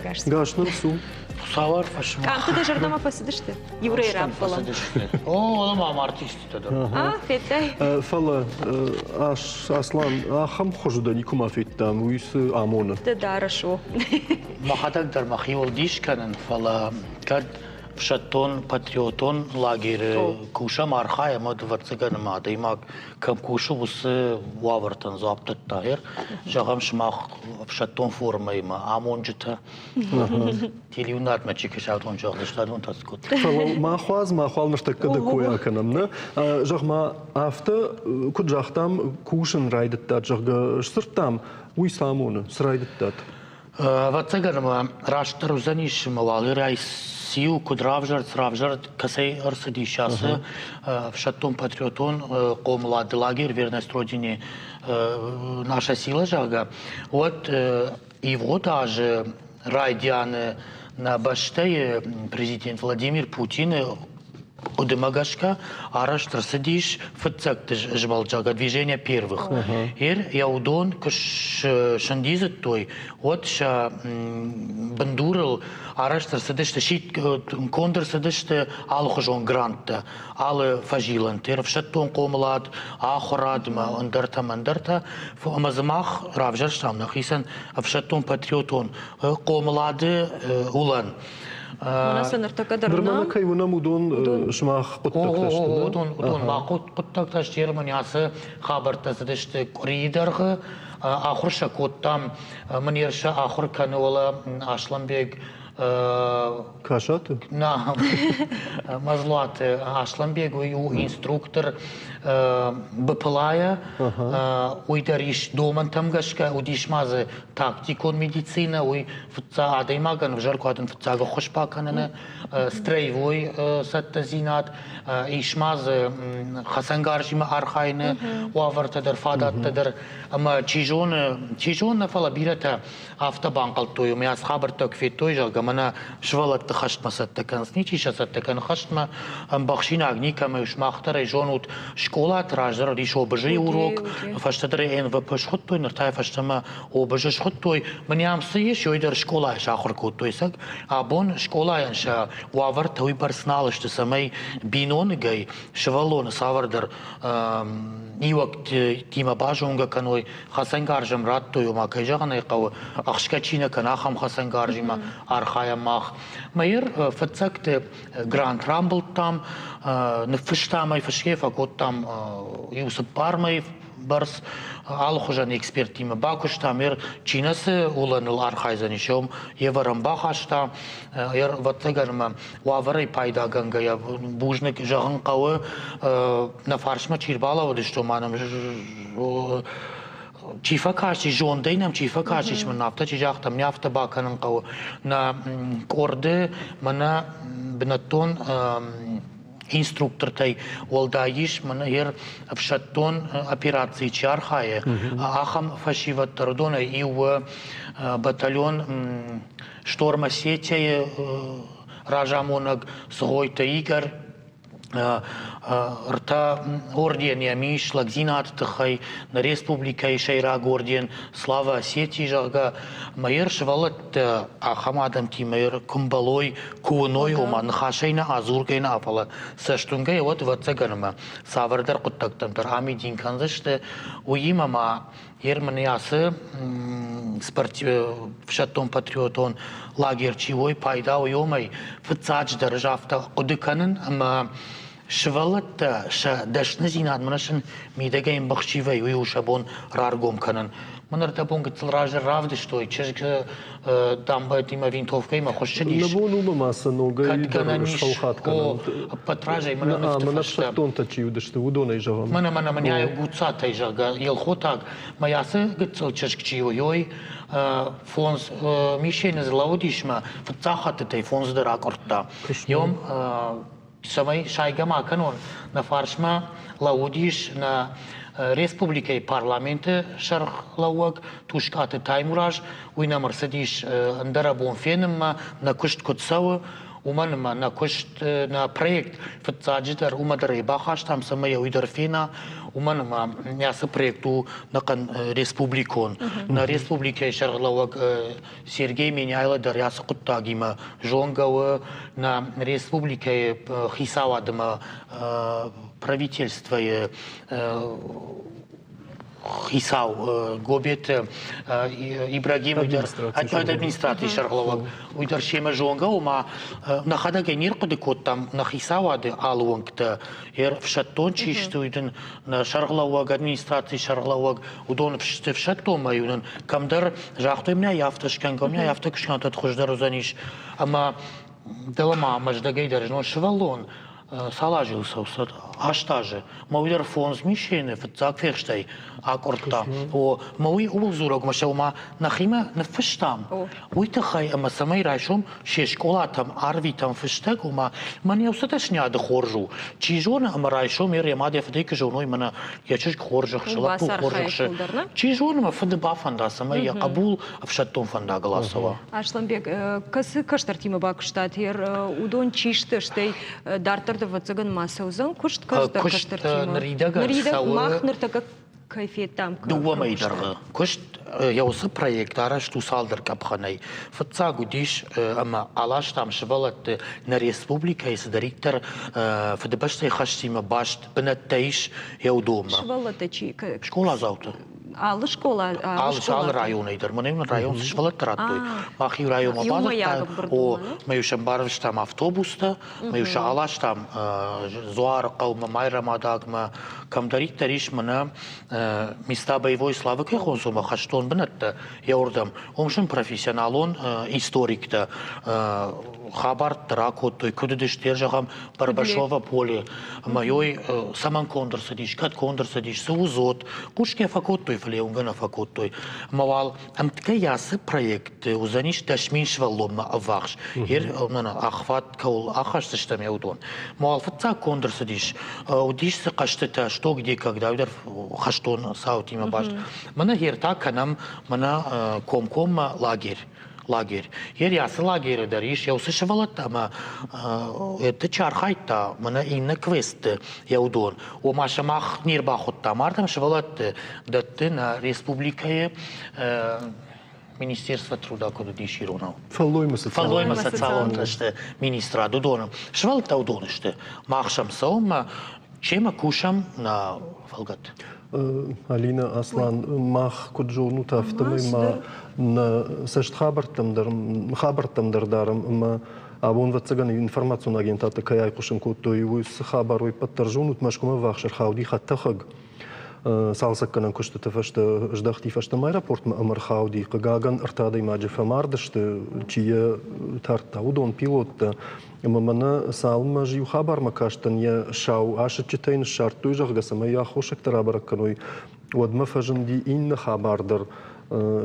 S1: Гас нын цу.
S12: Хуыцау арфӕ
S2: Къамты дӕ зӕрдӕмӕ фӕцыдысты? Иурӕй раппӕлӕм.
S12: О, ӕмӕ артисттӕ дӕр.
S2: А, федтай?
S1: Фӕлӕ, Аслан, ахӕм хуызы дӕ никуыма федтам, уый цы амоны?
S2: Дӕ дарӕс у.
S12: Мӕхӕдӕг дӕр мӕхиуыл дис кӕнын, фӕлӕ кӕд ӕфсӕддон-патриотон лагеры кусӕм, архайӕм, уӕд, ӕвӕццӕгӕн, ӕмӕ адӕймаг кӕм кусы, уыцы уавӕртӕн дзуапп дӕтта. Зӕгъӕм, сымах ӕфсӕддон формӕимӕ амонджытӕ, телеуынадмӕ чи кӕсы, уыдон зӕгъдзысты, адон та цы кодтой.
S1: Фӕлӕ мах уадз, мах уал ныртӕккӕ дӕ кой акӕнӕм, нӕ? Зӕгъ-ма, афтӕ куыд загътам, кусын райдыдтат, зӕгъгӕ, сдзырдтам, уый цы амоны, цы райдыдтат?
S12: Ӕвӕццӕгӕн ӕмӕ растдӕр уыдзӕнис ӕмӕ уалырӕй циу, куыд равзӕрд, цы равзӕрд, кӕцӕй ӕрцыдис ацы ӕфсӕддон-патриотон хъомылады лагерь «Верность Родине» наша сила, зӕгъгӕ, уӕд ивгъуыд азы райдианы нӕ бӕстӕйы президент Владимир Путины. Хъуыдымӕ гӕсгӕ арӕзт ӕрцыдис фыццӕгты змӕлд, зӕгъгӕ, движение первых. Ер йӕ уыдон куы сӕндидзыдтой, уӕд сӕ бындурыл арӕзт ӕрцыдысты, конд ӕрцыдысты алыхуызон гранттӕ, алы фӕзилӕнты, ӕфсӕддон хъомылад, ахуырадмӕ, ӕндӕртӕм, ӕндӕртӕ. Ӕмӕ дзы мах равзӕрстам нӕхицӕн ӕфсӕддон-патриотон хъомылады уылӕн.
S2: Мӕнӕ сӕ ныртӕккӕ дӕр
S1: Нырма нӕ кӕй уынӕм, уыдон сымах хъуыддӕгтӕ сты.
S12: Уыдон, уыдон мах хъуыддӕгтӕ сты. Ермани ацы хабӕрттӕ цыдысты къуырийы дӕргъы. Ахуыр сӕ кодтам. Мын ерсӕ ахуыр кӕны уӕлӕ Аслӕнбег
S1: Касаты?
S12: Нӕ, Мазлуаты Аслӕнбег уый у инструктор БПЛА-йӕ. Уый дӕр ис домӕнтӕм гӕсгӕ, уыдис ма дзы тактикон медицинӕ, уый фыццаг адӕймагӕн ӕвзӕр куы адӕм фыццаг ӕххуыс бакӕныны строевой цӕттӕдзинад, ис ма дзы хӕцӕнгарзимӕ архайыны уавӕртӕ дӕр, фадӕттӕ дӕр. Ӕмӕ чи зоны, чи зоны, нӕ фӕлӕ бирӕтӕ афтӕ банхъӕлдтой, ӕмӕ ацы хабӕрттӕ куы федтой, зӕгъгӕ, мӕнӕ сывӕллӕтты хӕстмӕ цӕттӕ кӕнынц, ничи сӕ цӕттӕ кӕны хӕстмӕ, ӕмбӕхсинаг никӕмӕ ис, мах дӕр ӕй зонут, скъолаты раздӕр уыдис ОБЖ-йы урок, фӕстӕдӕр ӕй НВП схуыдтой, ныр та йӕ фӕстӕмӕ ОБЖ схуыдтой. Мӕнӕ ам цы ис, уый дӕр скъолайы сахуыр кодтой. Цӕг абон скъолайӕн сӕ уавӕртӕ уыйбӕрц нал сты, цӕмӕй биноныгӕй сывӕллоны цавӕрдӕр иуӕгтимӕ базонгӕ кӕной, хӕцӕнгарз ӕм радтой, ома, кӕй зӕгъын ӕй хъӕуы, ӕхсгӕ чи нӕ кӕны, ахӕм хӕцӕнгарзимӕ архайӕм мах. Мӕйыр фыццӕгты грант рамбылдтам, ныффыстам ӕй, фысгӕ фӕкодтам иу цыппар мӕйы бӕрц алыхуызӕн эксперттимӕ бакуыстам. Ер чи нӕ цы уылӕныл архайдзӕнис, уым йе вӕрӕн бахаста. Ер, ӕвӕццӕгӕн, ӕмӕ уавӕрӕй пайдагӕнгӕйӕ бузныг зӕгъын хъӕуы, нӕ фарсмӕ чи рбалӕууыдысты, ома нӕм чи фӕкастис, зондӕй нӕм чи фӕкастис, мын афтӕ чи загъта, мне афтӕ бакӕнын хъӕуы. Нӕ къорды мӕнӕ бынӕттон инструктортӕй уӕлдай ис, мӕнӕ ер ӕфсӕддон операцийы чи архайы, ахӕм фӕсивӕд дӕр уыдонӕй иу батальон Шторм Осетия-йы разамонӕг Цгъойты Игорь ӕртӕ орден йӕм ис лӕгдзинады тыххӕй, нӕ республикӕйы сӕйраг орден Слава Осетии, зӕгъгӕ, мӕйыр сывӕллӕттӕ ахӕм адӕмтимӕ куы мбӕлой, куы уыной, ома ныхасӕй нӕ адзургӕ нӕ, фӕлӕ цӕстуынгӕй, уӕд ӕвӕццӕгӕн ӕмӕ цавӕрдӕр хъуыддӕгтӕм дӕр амидин кӕндзысты. Уыимӕ ма Германы ацы ӕфсӕддон-патриотон лагерь чи уой, пайда уой уымӕй, фыццаджыдӕр ӕз афтӕ хъуыды кӕнын, ӕмӕ сывӕллӕттӕ сӕ дӕсныдзинад мӕнӕ сын мидӕгӕй ӕмбӕхсивӕй уый у сӕ бон раргом кӕнын. Мӕн ӕрдӕбон гыццыл раздӕр равдыстой, чызг дамбӕтимӕ винтовкӕимӕ хуыссыдис.
S1: Нӕ бон уымӕ ма сӕ ногӕй дӕр сфӕлхат кӕнӕм.
S12: Ӕппӕт разӕй мӕнӕ нывты
S1: Мӕнӕ ӕфсӕддонтӕ чи уыдысты, уыдонӕй зӕгъӕм.
S12: Мӕнӕ, мӕнӕ, мӕнӕ Гуцатӕй, зӕгъгӕ, елхотаг, мӕ ацы гыццыл чызг чи у, ой, фондз мишени дзы лӕууыдис мӕ фыццаг хӕттытӕй фондз дӕр акъуырдта. Йом цӕмӕй сайгӕ ма кӕнон, нӕ фарсмӕ лӕууыдис нӕ республикӕйы парламенты сӕргълӕууӕг Тускъаты Таймураз. Уый нӕм ӕрцыдис ӕндӕрӕбон фенынмӕ, нӕ куыст куыд цӕуы, уымӕн ӕмӕ нӕ куыст, нӕ проект фыццаджыдӕр уымӕ дӕр ӕй бахастам, цӕмӕй йӕ уый дӕр фена, уымӕн ӕмӕ ацы проект у нӕхъӕн республикон. Нӕ республикӕйы сӕргълӕууӕг Сергей Меняйло дӕр ацы хъуыддагимӕ зонгӕ у нӕ республикӕйы хицауадмӕ правительствойы хицау Гобеты Ибрагим уый дӕр администрацийы сӕргълӕууӕг уый дӕр семӕ зонгӕ у ма нӕхӕдӕг ӕй не рхъуыды кодтам нӕ хицауады алы уӕнгтӕ ӕфсӕддон чи сты уый дын нӕ сӕргълӕууӕг администрацийы сӕргълӕууӕг уыдон сты ӕфсӕддонмӕ иу нын кӕмдӕр загътой мӕ афтӕ скӕнгӕ мӕ афтӕ куы скӕнат хуыздӕр уыдзӕнис ӕмӕ дӕлӕ мӕздӕгӕй дӕр знон сывӕллон цал азы цӕуы аст азы мӕ уый дӕр фондз мишены фыццаг фехстӕй акъуырдта о мӕ уый ууыл дзурӕг мӕ сӕумӕ нӕхимӕ ныффыстам уый тыххӕй ӕмӕ цӕмӕй райсом се скъолатӕм арвитӕм фыстӕг, ома мӕн еу цы дӕсниады хорз у. Чи зоны, ӕмӕ райсом йӕ мад йӕ фыдӕй куы зоной, мӕнӕ йӕ чызг хорз ӕхсы, лӕппу хорз ӕхсы. Чи зоны, мӕ фыды бафӕнда, цӕмӕй йӕ хъӕбул ӕфсӕддон фӕндагыл ацӕуа.
S2: Асланбег, кӕцы кӕстӕртимӕ бакуыстат, уыдон чи сты, стӕй дарддӕр. Дарддӕр, ӕвӕццӕгӕн, ма цӕудзӕн куыст кӕстӕр
S12: Куыст
S2: кӕстӕртимӕ.
S12: ныридӕгӕн
S2: Ныридӕг
S12: цӕуы
S2: мах ныртӕккӕ кӕй федтам.
S12: Дыууӕ мӕйы дӕргъы куыст йӕ уыцы проект арӕзт у цалдӕр къӕпхӕнӕй. Фыццаг уыдис ӕмӕ аластам сывӕллӕтты нӕ республикӕйы цыдӕриддӕр Фыдыбӕстӕйы хӕстимӕ баст бынӕттӕ ис йӕ уыдонмӕ.
S2: Сывӕллӕттӕ чи?
S12: Скъоладзаутӕ.
S2: Алы скъола
S12: алы районӕй дӕр. Мӕнӕ район цы сывӕллӕттӕ радтой, мах иу районмӕ бадзырдтам, о, мӕ-иу сӕм барвыстам автобустӕ, мӕ-иу сӕ аластам Дзуары хъӕумӕ, Майрӕмадагмӕ, кӕмдӕриддӕр ис мӕнӕ места боевой славы кӕй хонынц, уымӕ хӕстон бынӕттӕ йӕ уырдӕм. Уым сын профессионалон историктӕ хабӕрттӕ ракодтой, куыд уыдысты, зӕгъӕм, Барбашова поле, ӕмӕ ёй цӕмӕн конд ӕрцыдис, кӕд конд ӕрцыдис, цы у дзот, хъусгӕ фӕкодтой, фӕлӕ уынгӕ нӕ фӕкодтой. Ӕмӕ уал ӕмткӕй ацы проект уыдзӕнис 10 000 сывӕллонмӕ ӕввахс. Ӕхват кӕуыл ахӕсдзыстӕм йӕ уыдон. Ӕмӕ уал фыццаг конд ӕрцыдис, уыдис дзы хъӕзтытӕ, что где, когда, дӕр хӕстон цаутимӕ баст. Мӕнӕ гъер та кӕнӕм мӕнӕ комкоммӕ лагерь. лагерь. Ер ацы лагеры дӕр ис еу цы сывӕллӕттӕ ӕмӕ ты чи архайдта, мӕнӕ иннӕ квестты йӕ уыдон. Ома сӕ мах не рбахуыдтам ардӕм сывӕллӕтты дӕтты нӕ республикӕйы Министерство труда куыд уыдис иронау?
S1: Фӕллоймӕ
S12: Фӕллоймӕ социалон рӕзты министрад уыдоны. Сывӕллӕттӕ уыдон сты. Мах сӕм цӕуӕм Чемӕ кусӕм нӕ фӕлгӕт.
S1: Алина, Аслан, мах куыд зонут, афтӕмӕй ма нӕ цӕст хабӕрттӕм дӕр хабӕрттӕм дӕр дарӕм ӕмӕ абон, ӕвӕццӕгӕн, информацион агентадтӕ кӕй айхъусын кодтой, уыцы хабар уый ппӕт дӕр зонут, Мӕскуымӕ ӕввахс ӕрхауди хӕдтӕхӕг. Цалцӕггӕнӕн куыстыты фӕстӕ здӕхти фӕстӕмӕ аэропортмӕ ӕмӕ ӕрхауди. Хъыгагӕн, ӕртӕ адӕймаджы фӕмард сты, чи йӕ тардта, уыдон пилоттӕ. Ӕмӕ мӕнӕ цалынмӕ ӕз иу хабармӕ кастӕн, йӕ сау асыччытӕ йын ссардтой, зӕгъгӕ, цӕмӕй йӕ аххосӕгтӕ рабӕрӕг кӕной, уӕдмӕ фӕзынди иннӕ хабар дӕр,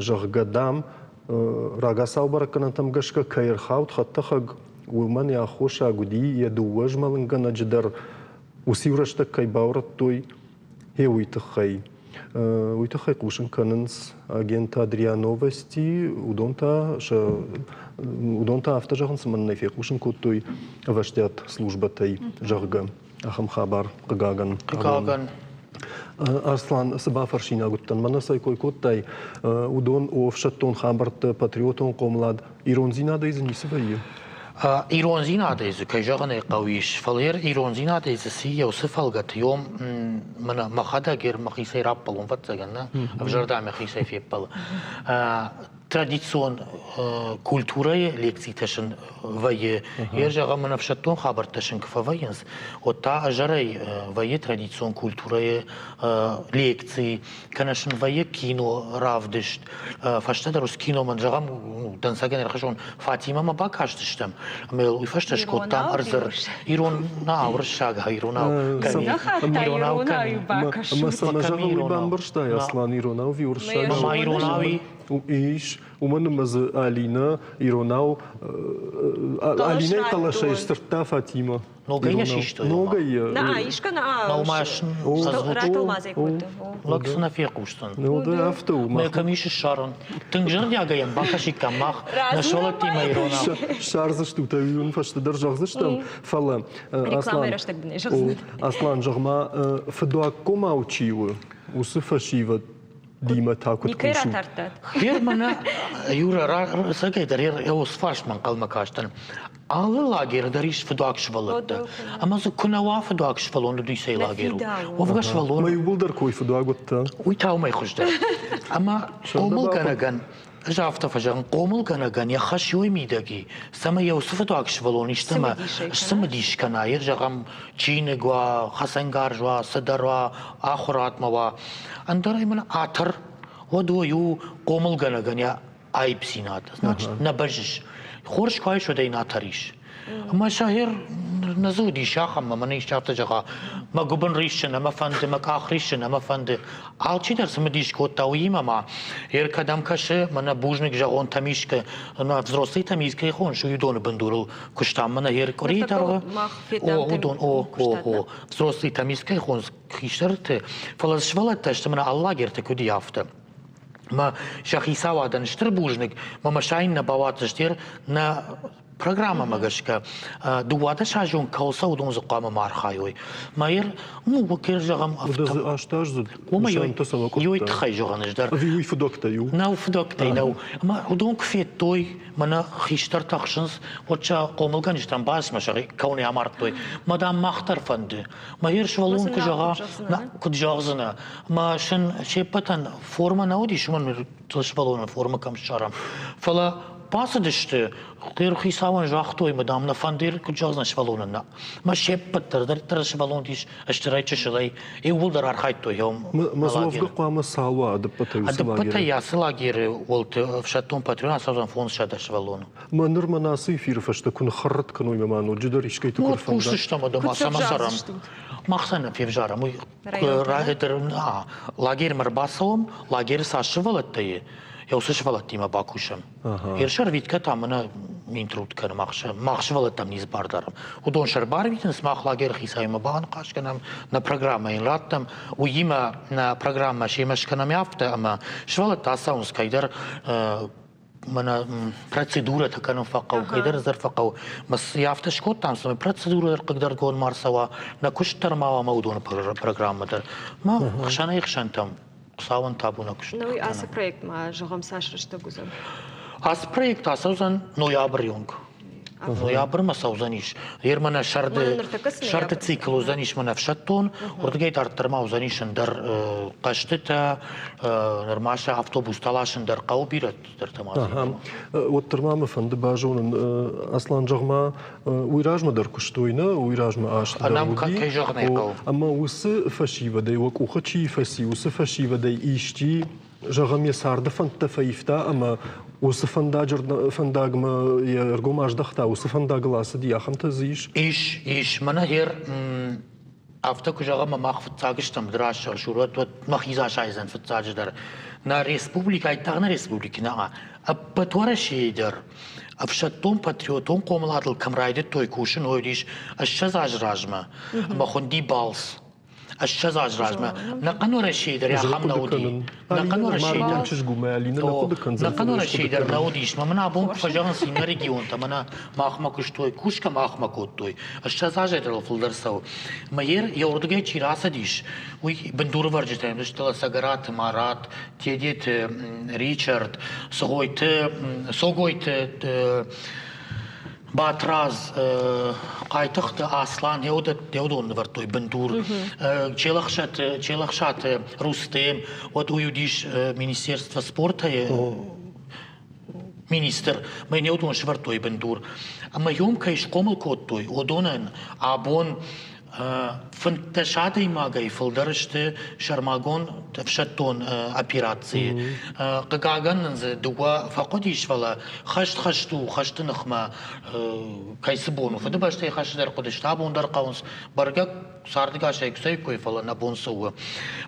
S1: зӕгъгӕ, дам, рагацау бӕрӕггӕнӕнтӕм гӕсгӕ кӕй ӕрхауд хӕдтӕхӕг, уымӕн йӕ аххосаг уыди, йӕ дыууӕ змӕлынгӕнӕджы дӕр уыциу рӕстӕг кӕй баурӕдтой, Гъе уый тыххӕй. Уый тыххӕй хъусын кӕнынц агентад РИА Новости, уыдон та сӕ уыдон та афтӕ зӕгъынц, ӕмӕ нӕ фехъусын кодтой ӕвӕстиат службӕтӕй, зӕгъгӕ, ахӕм хабар, хъыгагӕн.
S12: Хъыгагӕн.
S1: Аслан, цы бафӕрсинаг уыдтӕн, мӕнӕ цӕй кой кодтай, уыдон о ӕфсӕддон хабӕртты патриотон хъомылад Ирондзинадӕй дзы ницы вӕййы?
S12: Ирондзинадӕй дзы, кӕй зӕгъын ӕй хъӕуы, ис. Фӕлӕ йӕ ирондзинадӕй дзы цы цы фӕлгӕты, йом мӕнӕ мӕхӕдӕг ер мӕхицӕй раппӕлон, ӕвӕццӕгӕн, нӕ? Ӕвзӕрдӕм мӕхицӕй феппӕлы. Традицион культурӕйы лекцитӕ сын вӕййы. Йе зӕгъӕм, мын ӕфсӕддон хабӕрттӕ сын куы фӕвӕййынц, уӕд та ӕзӕрӕй вӕййы традицион культурӕйы лекци, кӕнӕ сын вӕййы кино равдыст. Фӕстӕдӕр уыцы киномӕ, зӕгъӕм, дӕнцӕгӕн ӕрхӕссон, Фатимӕмӕ бакастыстӕм, ӕмӕ йыл уый фӕстӕ скодтам ӕрдзырд. Ирон, на, уырыссаг, иронау.
S1: Иронау Ӕмӕ цӕмӕ зӕгъын, уый бамбӕрстай, Аслан, иронау ӕви уырыссагау?
S12: Ма иронау
S1: ис, уымӕн ӕмӕ дзы Алинӕ иронау Алинӕйы хъӕлӕсӕй сдзырдта Фатимӕ.
S12: Ногӕй йӕ систой?
S1: Ногӕй йӕ.
S2: На, искӕ на. Ратӕлмадзӕй кодта.
S12: Лӕг цы нӕ фехъусдзӕн.
S1: Ну, да, афтӕ у.
S12: Мӕ кӕм ис ссарын? Тынг зӕрдиагӕй йӕм бакӕсиккам мах нӕ сывӕллӕттимӕ иронау.
S1: Ссардзыстут ӕви уын фӕстӕдӕр зӕгъдзыстӕм, фӕлӕ Аслан, Аслан, зӕгъ-ма, фыдуаггомау чи у, уыцы фӕсивӕд Димӕ та куыд
S2: Никӕй
S1: кусут?
S2: ратардтат?
S12: Германы Юра рагӕй дӕр йӕ уыцы фарстмӕ ӕнхъӕлмӕ кастӕн. Алы лагеры дӕр ис фыдуаг сывӕллӕттӕ. Ӕмӕ дзы куы нӕ уа фыдуаг сывӕллон, уыдисӕй лагер у. Уӕвгӕ сывӕллон...
S1: Мӕ иууылдӕр кой фыдуаг уыдтӕ.
S12: Уый та уымӕй хуыздӕр. Ӕмӕ хъомылгӕнӕгӕн, ӕз афтӕ фӕзӕгъын, хъомылгӕнӕгӕн йӕ хӕс уый мидӕг и, цӕмӕй йӕ уыцы фыдуаг сывӕллон истӕмӕ сцымыдис кӕна, йе зӕгъӕм, чиныг уа, хӕцӕнгарз уа, цыдӕр уа, ахуырадмӕ уа. Ӕндӕр ӕй мын атӕр, уӕд уый у хъомылгӕнӕгӕн йӕ аипдзинад. Значит, нӕ бӕззыс. Хорз куы айс, уӕд ӕй нӕ тӕрис. Ӕмӕ сӕхер нӕ дзы уыдис ахӕм, ӕмӕ мӕнӕ исчи афтӕ зӕгъа, мӕ гуыбын риссы, нӕ мӕ фӕнды, мӕ къах риссы, нӕ мӕ фӕнды. Алчидӕр цымыдис кодта уыимӕ ма. Ер кӕдӕм кӕсы, мӕнӕ бузныг зӕгъон Тамискӕ, ӕмӕ взрослый Тамискӕйы хоныс, уый уыдоны бындурыл куыстам мӕнӕ ер къуырийы дӕргъы. О, уыдон, о, о, о. Взрослый Тамискӕйы хоныс хистӕрты, фӕлӕ сывӕллӕттӕ сты мӕнӕ алы лагерты куыд и, афтӕ. Мӕ сӕ хицауадӕн стыр бузныг, мӕ мӕ сайын нӕ бауадздзысты нӕ. программӕмӕ гӕсгӕ дыууадӕсазон кӕуыл цӕуы, уыдон дзы хъуамӕ ма архайой. Майер, ну, кӕй зӕгъӕм,
S1: астаздзыд
S12: уымӕй уый тыххӕй зӕгъын ӕз дӕр.
S1: Ӕви уый фыдӕгтӕй у?
S12: Нӕу фыдӕгтӕй нӕу. Ӕмӕ уыдон куы федтой, мӕнӕ хистӕртӕ хсынц, уӕд сӕ хъомылгӕнджытӕм бацмӕ сӕхи кӕуынӕй амардтой. Мӕ дам, мах дӕр фӕнды. Мӕ йе сывӕллон куы зӕгъа, куыд зӕгъдзынӕ, мӕ сын се ппӕтӕн формӕ нӕ уыдис, уымӕн сывӕллонӕн формӕ кӕм ссарӕм. Фӕлӕ бацыдысты, хицауӕн загътой, мӕ дам, нӕ фӕнды, куыд зӕгъдзынӕ сывӕллонӕн нӕ. Мӕ се ппӕт дӕр дӕр сывӕллон ис стырӕй чысылӕй, иууылдӕр архайдтой
S1: Мазловга хъуамӕ цал уа ӕдӕппӕтӕй уыцы лагеры?
S12: Ӕдӕппӕтӕй ацы лагеры уылты ӕфсӕддон патрион ацӕудзӕн 500 сывӕллоны.
S1: Мӕ ныр мӕн ацы эфиры фӕстӕ куы ныххӕррӕтт кӕной мӕ ма ноджыдӕр искӕйты куы рфӕнда.
S12: Кусдзыстӕм ӕдӕ ма цӕмӕ цӕрӕм. Мах сӕ нӕ февзарӕм. Уый лагермӕ ӕрбацӕуӕм, лагеры цас сывӕллӕттӕ и, уыцы сывӕллӕттимӕ бакусӕм. Ерсӕрвитгӕ та мӕнӕ минтруд кӕны мах сывӕллӕттӕм низ бар дарӕм. Уыдон сӕ ӕрбарвитынц, мах лагеры хицауимӕ баныхас кӕнӕм, нӕ программӕ йын раттӕм. Уыимӕ нӕ программӕ семӕ скӕнӕм афтӕ, ӕмӕ сывӕллӕттӕ ацӕуынц кӕйдӕр мӕнӕ процедурӕтӕ кӕнын фӕхъӕуы, кӕйдӕр дӕр фӕхъӕуы. Мӕ афтӕ скодтам, цӕмӕй процедурӕ дӕр хъыгдӕргонд ма ӕрцӕуа, нӕ куыст дӕр ма уа ӕмӕ уыдоны программӕ дӕр. Мӕ хсӕнӕй-хсӕнтӕм Хуыцауӕн табу нӕ куыст.
S2: Ну, ацы проект ма, зӕгъӕм, цас рӕстӕг уыдзӕн?
S12: Ацы проект ацӕудзӕн ноябры онг. Ноябрмӕ цӕудзӕнис. Ер мӕнӕ сӕрды, сӕрды цикл уыдзӕнис мӕнӕ ӕфсӕддон, уырдыгӕй дарддӕр ма уыдзӕнис ӕндӕр хъӕзтытӕ, нырма сӕ автобустӕ ласын дӕр хъӕуы бирӕ цыдӕртӕ ма.
S1: Уӕддӕр ма мӕ фӕнды базонын, Аслан, зӕгъ-ма, уый размӕ дӕр куыстой, нӕ? Уый размӕ азты дӕр уыди.
S12: Кӕй зӕгъын ӕй хъӕуы.
S1: Ӕмӕ уыцы фӕсивӕдӕй, уӕ къухы чи фӕци, уыцы фӕсивӕдӕй исчи, зӕгъӕм, йӕ царды фӕндтӕ фӕивта ӕмӕ уыцы фӕндагмӕ йӕ ӕргом аздӕхта, уыцы фӕндагыл ацыди, ахӕмтӕ дзы ис?
S12: Ис, ис. Мӕнӕ гъер Афтӕ куы зӕгъӕм, ӕмӕ мах фыццаг стӕм рӕсугъд, уӕд мӕхи асайдзӕн фыццаджыдӕр. Нӕ республикӕ, айдагъ нӕ республикӕ нӕ, ӕппӕт Уӕрӕсейы дӕр ӕфсӕддон-патриотон хъомыладыл кӕм райдыдтой кусын, уый уыдис 20 азы размӕ ӕмӕ хуынди балц. 20 азы размӕ. Нӕхъӕн Уӕрӕсейы дӕр ахӕм нӕ уыди. Нӕхъӕн Уӕрӕсейы дӕр.
S1: Чызг у, мӕ Алина нӕ хъуыды кӕндзӕн.
S12: Нӕхъӕн Уӕрӕсейы дӕр нӕ уыдис. Мӕ мын абон куы фӕзӕгъынц иннӕ регионтӕ, мӕнӕ махмӕ куыстой, кусгӕ махмӕ кодтой. 20 азӕй дӕр фылдӕр цӕуы. Мӕ йӕ уырдыгӕй чи рацыдис, уый бындурывӕрджытӕ сты Цӕгӕраты Марат, Тедеты Ричард, Цгъойты, Цогойты Батрадз, Хъайтыхъты Аслан, уыдон нывӕрдтой бындур. Челӕхсаты, Челӕхсаты Рустем, уӕд уый уыдис Министерство спорта-йы министр, мӕ не уыдон сӕвӕрдтой бындур. Ӕмӕ йом кӕй схъомыл кодтой, уыдонӕн абон 15 адӕймагӕй фылдӕр сты сӕрмагонд ӕфсӕддон операцийы. Хъыгагӕн нын дзы дыууӕ фӕхъуыдис, фӕлӕ хӕст хӕст у, хӕсты ныхмӕ кӕй цы бон у. Фыдыбӕстӕйы хӕсты дӕр хъуыдысты, абон дӕр хъӕуынц. Бӕргӕ цардыгасӕй куы цӕуиккой, фӕлӕ нӕ бон цы у.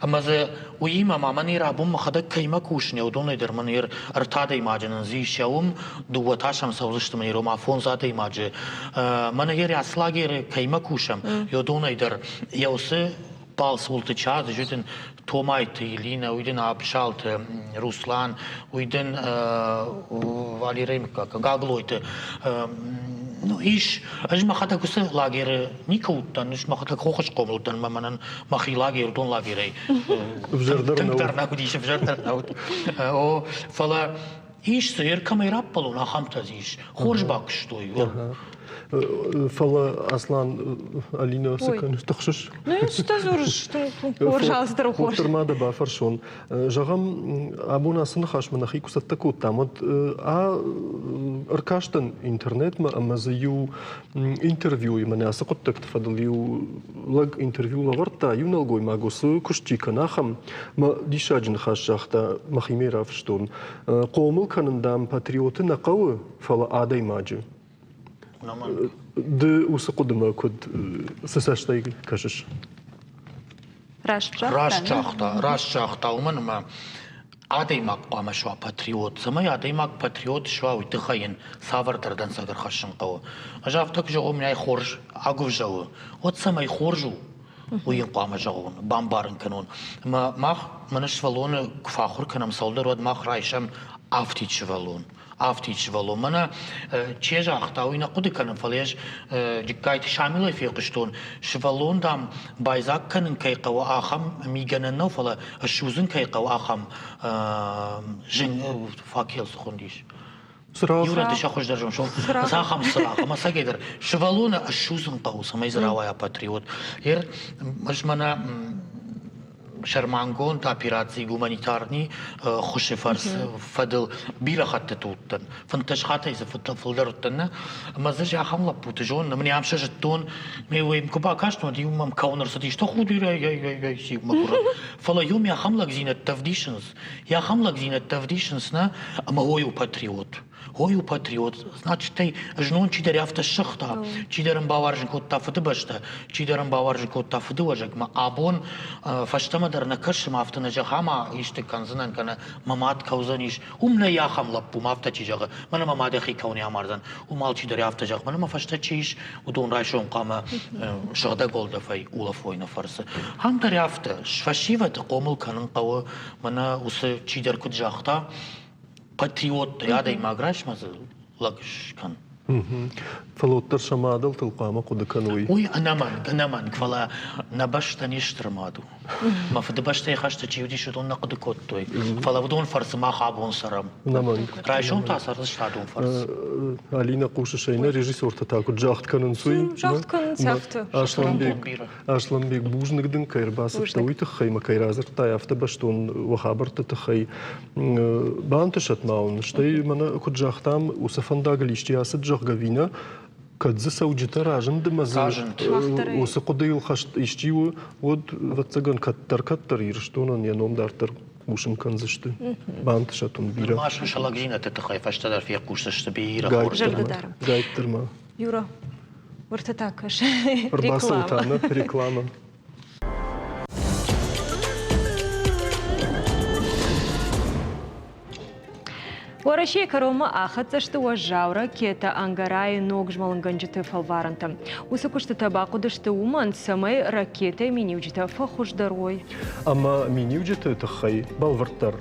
S12: Ӕмӕ дзы уыимӕ ма мӕн абон мӕхӕдӕг кӕимӕ кусын, уыдонӕй дӕр мӕн ӕртӕ адӕймаджы нын дзы ис уым, дыууӕ та сӕм цӕудзысты мӕн ома фондз адӕймаджы. Мӕнӕ ацы лагеры кӕимӕ кусӕм, уыдонӕй дӕр йӕ уыцы балцуылты час, уый дын Томайты Елина, уый дын Абсалты Руслан, уый дын Валерий мыггаг, Гаглойты. Ну, ис, ӕз мӕхӕдӕг уыцы лагеры никуы уыдтӕн, ӕз мӕхӕдӕг хохы схъомыл дӕн, мӕ мӕнӕн мӕхи лагер, уыдон лагерӕй тынгдӕр нӕ уыдис, ӕвзӕрдӕр нӕ уыд. О, фӕлӕ ис дзы, кӕмӕй раппӕлон, ахӕмтӕ дзы ис. Хорз бакуыстой.
S1: Фӕлӕ Аслан, Алина, цы кӕныс, тыхсыс?
S2: Ну, что дзурыс, хорз алцыдӕр хорз.
S1: Уӕддӕр ма дӕ бафӕрсон. Зӕгъӕм, абон ацы ныхасмӕ нӕхи куы цӕттӕ кодтам, уӕд ӕркастӕн интернетмӕ ӕмӕ дзы иу интервьюйы мӕнӕ ацы хъуыддӕгты фӕдыл иу лӕг интервью лӕвӕрдта, иу нӕлгоймаг уыцы куыст чи кӕны, ахӕм. Мӕ диссаджы ныхас загъта, мӕхимӕ рафыстон. Хъомыл кӕнын, дам, патриоты нӕ хъӕуы, фӕлӕ адӕймаджы. Ды уыцы хъуыдымӕ куыд цы цӕстӕй кӕсыс?
S2: Раст загъта.
S12: Раст загъта, раст загъта, уымӕн ӕмӕ адӕймаг хъуамӕ суа патриот. Цӕмӕй адӕймаг патриот суа, уый тыххӕй йын цавӕрдӕр дӕнцӕг ӕрхӕссын хъӕуы. Ӕз афтӕ куы зӕгъон, мӕнӕй хорз агуывзӕ у, уӕд цӕмӕй хорз у, уый йын хъуамӕ зӕгъон, бамбарын кӕнон. Ӕмӕ мах мӕнӕ сывӕллоны куы фӕахуыр кӕнӕм цӕуылдӕр, уӕд мах райсӕм. Афтид сывӕллон. Афтид сывӕллон. Мӕнӕ че загъта, уый нӕ хъуыды кӕнын, фӕлӕ ӕз Джыккайты Шамилӕй фехъуыстон, сывӕллон, дам, байдзаг кӕнын кӕй хъӕуы, ахӕм мигӕнӕн нӕу, фӕлӕ ссудзын кӕй хъӕуы, ахӕм зын факел цы хуындис.
S1: Цырагъ.
S12: Иу рӕтты сӕ хуыздӕр зон, цахӕм цырагъ, ӕмӕ цӕгӕйдӕр сывӕллоны ссудзын хъӕуы, цӕмӕй дзы рауайа патриот. Ер ӕз мӕнӕ сӕрмагонд операци гуманитарный хуысы фӕрцы фӕдыл бирӕ хӕттыты уыдтӕн. 15 хаттӕй дзы фылдӕр уыдтӕн нӕ. Ӕмӕ дзы ахӕм лӕппуты зонын, ӕмӕ ам сӕ зыдтон, ме уым куы бакастон, уӕд иу мӕм кӕуын ӕрцыдис, тӕхудирӕй, ӕй, ӕй, ӕй, сиу мӕгуыр. Фӕлӕ иу ахӕм лӕгдзинӕдтӕ ӕвдисынц, ахӕм лӕгдзинӕдтӕ ӕвдисынц, нӕ, ӕмӕ ой у патриот. Ой у патриот, значит, ӕй знон чидӕр афтӕ ссыгъта, чидӕр ын бауарзын кодта фыдыбӕстӕ, чидӕр ын бауарзын кодта фыдыуӕзӕгмӕ. Абон фӕстӕмӕ дӕр нӕ кӕсӕм, афтӕ нӕ зӕгъӕм, исты кӕндзынӕн кӕнӕ мӕ мад кӕудзӕнис. Уым нӕй ахӕм лӕппу, ма афтӕ чи зӕгъы, мӕнӕ мӕ мад йӕхи кӕуын амардзӕн. Уым алчидӕр афтӕ зӕгъы, мӕнӕ мӕ фӕстӕ чи ис, уыдон райсом хъуамӕ сыгъдӕг уӕлдӕфӕй улӕфой нӕ фӕрцы. Ам дӕр афтӕ, фӕсивӕды хъомыл кӕнын хъӕуы, мӕнӕ уыцы чидӕр куыд загъта, патриоттӕй адӕймаг райсмӕ дзы лӕг скӕн.
S1: Фӕлӕ уӕддӕр сӕ мадӕлтыл хъуамӕ хъуыды кӕной.
S12: Уый ӕнӕмӕнг, ӕнӕмӕнг, фӕлӕ нӕ бӕстӕ не стыр мад у. Мӕ фыдыбӕстӕйы хӕсты чи уыдис, уыдон нӕ хъуыды кодтой. Фӕлӕ уыдон фӕрцы мах абон цӕрӕм.
S1: Ӕнӕмӕнг.
S12: Райсом та цӕрдзысты адон фӕрцы.
S1: Алина, хъусыс ӕй, нӕ режиссертӕ та куыд загъд кӕнынц, уый?
S2: Загъд кӕнынц афтӕ.
S1: Асланбег, Асланбег, бузныг дын, кӕй ӕрбацыдтӕ, уый тыххӕй мӕ кӕй радзырдтай афтӕ бӕстон уӕ хабӕртты тыххӕй. Бантысӕт ма уын, стӕй мӕнӕ куыд загътам, уыцы фӕндагыл исчи ацыд, зӕгъгӕ, ӕви нӕ, кӕд дзы цӕуджытӕ разынд ӕмӕ дзы уыцы хъуыдыйыл хӕст исчи у, уӕд, ӕвӕццӕгӕн, кӕддӕр-кӕддӕр Ирыстонӕн йӕ ном дарддӕр хъусын кӕндзысты. Бантысӕт уын бирӕ.
S12: Ма сын сӕ лӕгдзинӕдты тыххӕй фӕстӕдӕр фехъусдзысты бирӕ хорз.
S1: Гайддӕр ма.
S2: Юра, уырты та кӕс.
S1: Ӕрбацӕута нӕ реклама.
S2: Уӕрӕсейы кӕронмӕ ахӕццӕ сты уӕззау ракетӕ Ангарайы ног змӕлынгӕнджыты фӕлварӕнтӕ. Уыцы куыстытӕ бахъуыдысты уымӕн, цӕмӕй ракетӕйы миниуджытӕ фӕхуыздӕр уой.
S1: Ӕмӕ миниуджыты тыххӕй бӕлвырддӕр.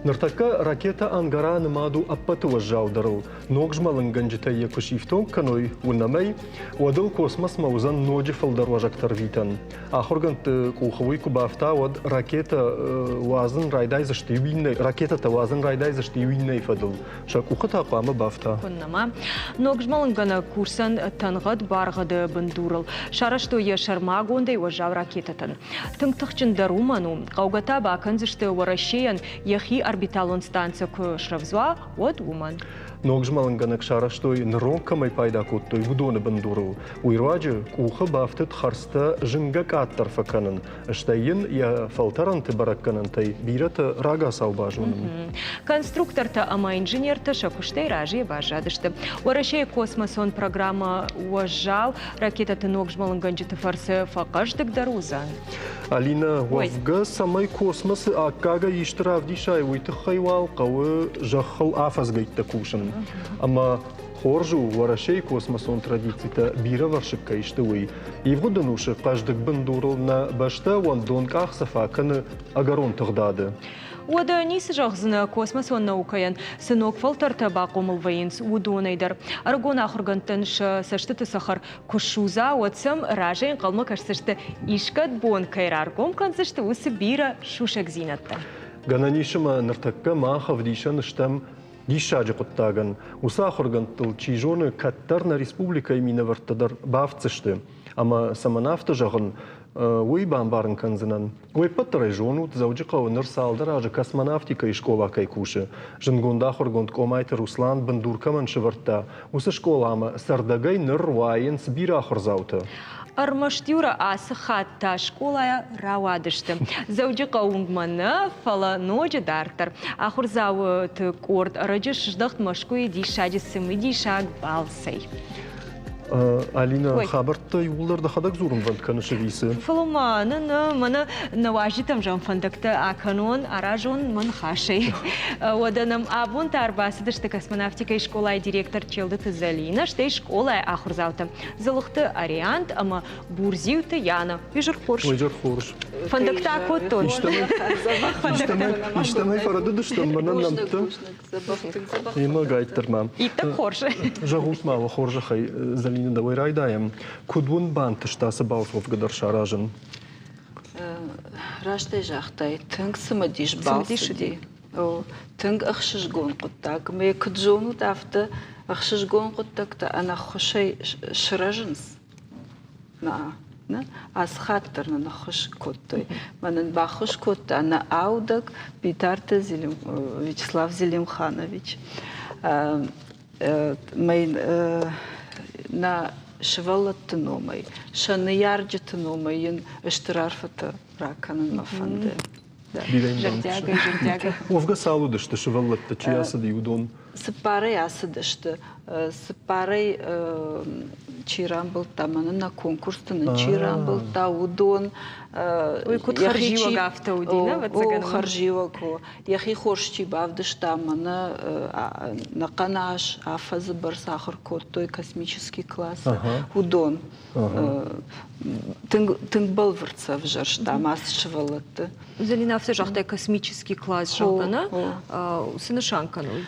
S1: Ныртӕккӕ ракетӕ Ангара нымад у ӕппӕты уӕззаудӕрыл. Ног змӕлынгӕнджытӕ йӕ куы сифтонг кӕной, уынӕм ӕй, уӕд ыл космосмӕ уыдзӕн ноджы фылдӕр уӕзӕгтӕ рвитӕн. Ахуыргӕндты къухы уый куы бафта, уӕд ракетӕ уадзын райдайдзысты иу иннӕ ракетӕтӕ уадзын райдайдзысты иу иннӕйы фӕдыл. Сӕ къухы та хъуамӕ бафта.
S2: Куыннӕ Ног змӕлынгӕнӕг курсӕн тӕнгъӕд баргъӕды бындурыл сарӕзтой йӕ сӕрмагондӕй уӕззау ракетӕтӕн. Тынг тыхджындӕр уымӕн у, хъӕугӕ та бакӕндзысты Уӕрӕсейӕн йӕхи орбиталон станцӕ куы срӕвдз уа, уӕд уымӕн.
S1: Ног змӕлынгӕнӕг сарӕзтой, ныронг кӕмӕй пайда кодтой, уыдоны бындурыл. Уый руаджы къухы бафтыд хӕрдзтӕ зынгӕ къаддӕр фӕкӕнын, стӕй йын йӕ фӕлтӕрӕнты бӕрӕггӕнӕнтӕй бирӕтӕ рагацау базонын.
S2: Конструктортӕ ӕмӕ инженертӕ сӕ куыстӕй разыйӕ баззадысты. Уӕрӕсейы космосон программӕ уӕззау ракетӕты ног змӕлынгӕнджыты фӕрцы фӕхъӕздыгдӕр уыдзӕн.
S1: Алинӕ, уӕвгӕ, цӕмӕй космосы аккагӕй исты равдисай, уый тыххӕй уал хъӕуы зӕххыл афӕдзгӕйттӕ кусын. Ӕмӕ хорз у, Уӕрӕсейы космосон традицитӕ бирӕвӕрсыг кӕй сты, уый. Ивгъуыд ӕнусы хъӕздыг бындурыл нӕ бӕстӕ уӕндон къахдзӕф акӕны ӕгӕрон тыгъдады.
S2: Уӕдӕ ницы зӕгъдзынӕ космосон наукӕйӕн, цы ног фӕлтӕртӕ бахъомыл вӕййынц, уыдонӕй дӕр. Ӕрыгон ахуыргӕндтӕн сӕ цӕстыты цӕхӕр куы судза, уӕд сӕм разӕй ӕнхъӕлмӕ кӕсдзысты, искӕд бон кӕй раргом кӕндзысты, уыцы бирӕ сусӕгдзинӕдтӕ.
S1: Гӕнӕн ис ӕмӕ ныртӕккӕ мах ӕвдисӕн стӕм диссаджы хъуыддагӕн. Уыцы ахуыргӕндтыл, чи зоны, кӕддӕр нӕ республикӕйы минӕвӕрттӕ дӕр бафтдзысты. Ӕмӕ цӕмӕн афтӕ зӕгъын, уый бамбарын кӕндзынӕн. Уе ппӕт дӕр ӕй зонут, Дзӕуджыхъӕуы ныр цалдӕр азы космонавтикӕйы скъола кӕй кусы. Зындгонд ахуыргонд Къомайты Руслан бындур кӕмӕн сӕвӕрдта, уыцы скъоламӕ цӕрдӕгӕй ныр уайынц бирӕ ахуырдзаутӕ.
S2: Ӕрмӕст Юра ацы хатт та скъолайӕ рауадысты. Дзӕуджыхъӕуы уынгмӕ нӕ, фӕлӕ ноджы дарддӕр. Ахуырдзауты къорд ӕрӕджы сыздӕхт Мӕскуыйы диссаджы цымыдисаг балцӕй.
S1: Алина, хабӕрттӕ иууылдӕр дӕхӕдӕг дзурынвӕнд кӕныс ӕви цы?
S2: Фӕлӕ ма нӕ, нӕ, мӕнӕ нӕ уазджытӕм зӕгъын фӕндӕгтӕ акӕнон, аразон мӕ ныхасӕй. Уӕдӕ нӕм абон та ӕрбацыдысты космонавтикӕйы скъолайы директор Челдыты Зӕлинӕ, стӕй скъолайы ахуырдзаутӕ Дзылыхты Ариант ӕмӕ Бурдзиуты Яна. Изӕр хорз.
S1: Изӕр хорз.
S2: Фӕндӕгтӕ акодтон.
S1: Истӕмӕй фӕрӕдыдыстӕм мӕнӕн нӕмттӕ. Емӕ гайддӕр ма.
S2: Иттӕг хорз.
S1: Зӕгъут ма уӕ хорзӕхӕй, Зӕлинӕ, дӕуӕй райдайӕм. Куыд уын бантыст ацы балц уӕвгӕ дӕр саразын?
S13: Растӕй загътай, тынг цымыдис балц уыди. Тынг ӕхсызгон хъуыддаг. Мӕ куыд зонут, афтӕ ӕхсызгон хъуыддӕгтӕ ӕнӕххуысӕй сырӕзынц. Нӕ, ацы хатт дӕр нын ӕххуыс кодтой. Мӕ нын баххуыс кодта нӕ аудӕг Битарты Вячеслав Зелимханович. Нӕ сывӕллӕтты номӕй, сӕ ныййарджыты номӕй йын стыр арфӕтӕ ракӕнын мӕ фӕнды.
S2: Зӕрдиагӕй, зӕрдиагӕй.
S1: Уӕвгӕ цал уыдысты сывӕллӕттӕ, чи ацыди, уыдон?
S13: Цыппарӕй ацыдысты. Цыппарӕй чи рамбылдта, мӕнӕ нӕ конкурсты нын чи рамбылдта, уыдон.
S2: Уый куыд хӕрзиуӕг афтӕ уыди, нӕ, ӕвӕццӕгӕн?
S13: О, хӕрзиуӕг, о. Йӕхи хорз чи бавдыста, мӕнӕ нӕхъӕн аз афӕдзы бӕрц ахуыр кодтой космический классы, уыдон. Тынг, тынг бӕлвырд сӕвзӕрстам ацы сывӕллӕтты.
S2: Зӕлинӕ афтӕ загътай, космический класс, зӕгъгӕ, нӕ? Цы нысан кӕны уый?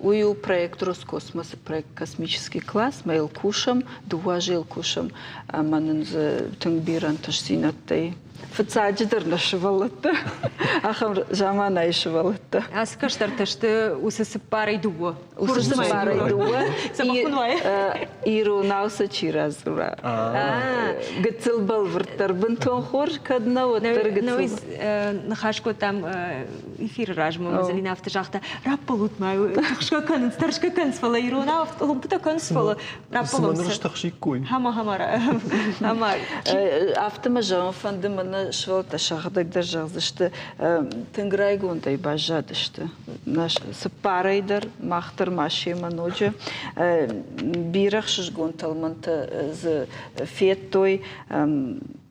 S13: Уый у проект Роскосмосы проект «Космический класс». Мы йыл кусӕм, дыууӕ азы йыл кусӕм, ӕмӕ нын дзы тынг бирӕ ӕнтыстдзинӕдтӕ и. Фыццаджыдӕр нӕ сывӕллӕттӕ, ахӕм заманайы сывӕллӕттӕ.
S2: Ацы кӕстӕртӕ сты уыцы цыппарӕй дыууӕ.
S13: Уыцы цыппарӕй дыууӕ. Иронау сӕ чи радзура. Гыццыл бӕлвырддӕр бынтон хорз кӕд нӕ, уӕддӕр гыццыл.
S2: Ныхас кодтам эфиры размӕ, Мазалина афтӕ загъта, раппӕлут мӕ, тыхсгӕ кӕнынц, тӕрсгӕ кӕнынц, фӕлӕ иронау къуылымпытӕ кӕнынц, фӕлӕ
S1: Цымӕ ныр стыхсиккой?
S2: Хама, хама, ӕмӕ
S13: Афтӕ мӕ зӕгъын фӕнды, мӕнӕ сывӕллӕттӕ сӕхӕдӕг дӕр зӕгъдзысты, тынг райгондӕй баззадысты. Нӕ цыппарӕй дӕр, мах дӕр ма семӕ ноджы. Бирӕ хсызгон тӕлмӕнтӕ дзы федтой.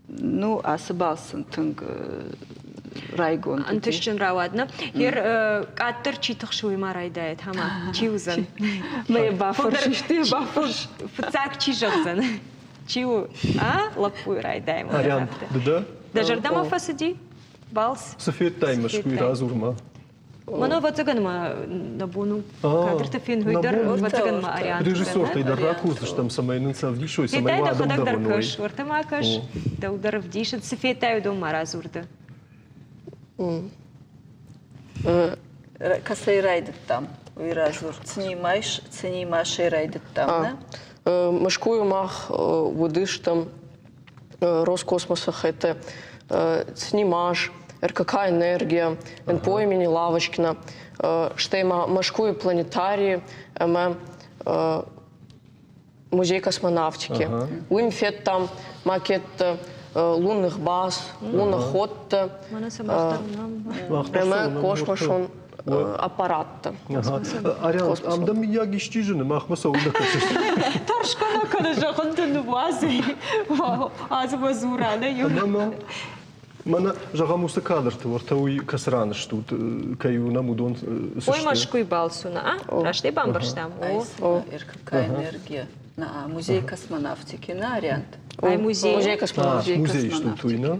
S13: Ну, ацы балц сын тынг райгонд уыди.
S2: Ӕнтыстджын рауад, нӕ? Ер къаддӕр чи тыхсы, уый ма райдайӕд, хама? Чи уыдзӕн?
S13: Мӕ бафӕрсыс, ды бафӕрс.
S2: Фыццаг чи зӕгъдзӕн? Чи у? А, лӕппуйы райдайӕм.
S1: Ариан, ды дӕ?
S2: Дӕ зӕрдӕмӕ фӕцыди балц?
S1: Цы федтай Мӕскуыйы, радзур-ма.
S2: Мӕн ӕвӕццӕгӕн ма нӕ бон у кадрты фенхуй дӕр, ӕвӕццӕгӕн ма Ариан.
S1: Режиссертӕй дӕр ракурдзыстӕм, цӕмӕй нын сӕ ӕвдисой, цӕмӕй уӕ адӕм дӕр уыной.
S2: Кӕс, уӕртӕ ма кӕс, дӕу дӕр ӕвдисӕд, цы федтай, уыдон ма радзур ды.
S13: Кӕцӕй райдыдтам, уый радзур. Цнимашӕй райдыдтам, нӕ?
S14: Мӕскуыйы мах уыдыстӕм Роскосмосы хӕйтты Цнимаш, РКК «Энергия», НПО имени Лавочкина, стӕй ма Мӕскуыйы планетарийы ӕмӕ музей космонавтики. Уым федтам макеттӕ лунных баз, луноходтӕ ӕмӕ космосон аппараттӕ.
S1: Ариан, ам дӕм мыййаг исчи зыны, махмӕ цӕуылнӕ кӕсыс?
S2: Тӕрсгӕ нӕ кӕны, зӕгъын дын ныууадзӕй. Азмӕ дзура, нӕ иу.
S1: Мӕнӕ, зӕгъӕм, уыцы кадрты уӕртӕ уый кӕцы ран стут, кӕй уынӕм, уыдон цы
S2: Ой, Мӕскуыйы балц уына, а? Раст ӕй бамбӕрстам?
S13: О. РКК «Энергия». На музей космонавтики, на Ариант.
S2: Ай музей.
S14: Музей космонавтики.
S1: Музей стут уый, на?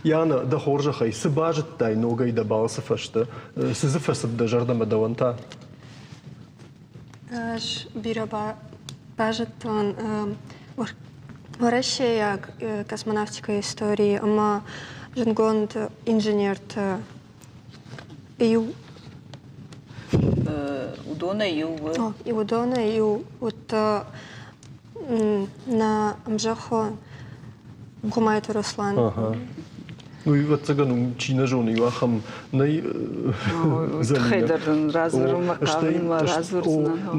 S1: Яна, дӕ хорзӕхӕй, цы базыдтай ногӕй дӕ балцы фӕстӕ? Цы дзы фӕцыд дӕ зӕрдӕмӕ дӕуӕн та?
S15: Ӕз бирӕ базыдтон уӕрӕсейаг космонавтикӕйы историйы ӕмӕ зындгонд инженерты иу
S13: Уыдонӕй иу
S15: у. Уыдонӕй иу уыд нӕ ӕмзӕххон Гуымайты Руслан.
S1: Ну, ӕвӕццӕгӕн, уым чи нӕ зоны, иу ахӕм нӕй.
S13: Тыххӕй дӕр ын радзурынмӕ хъавынмӕ радзурдзынӕн.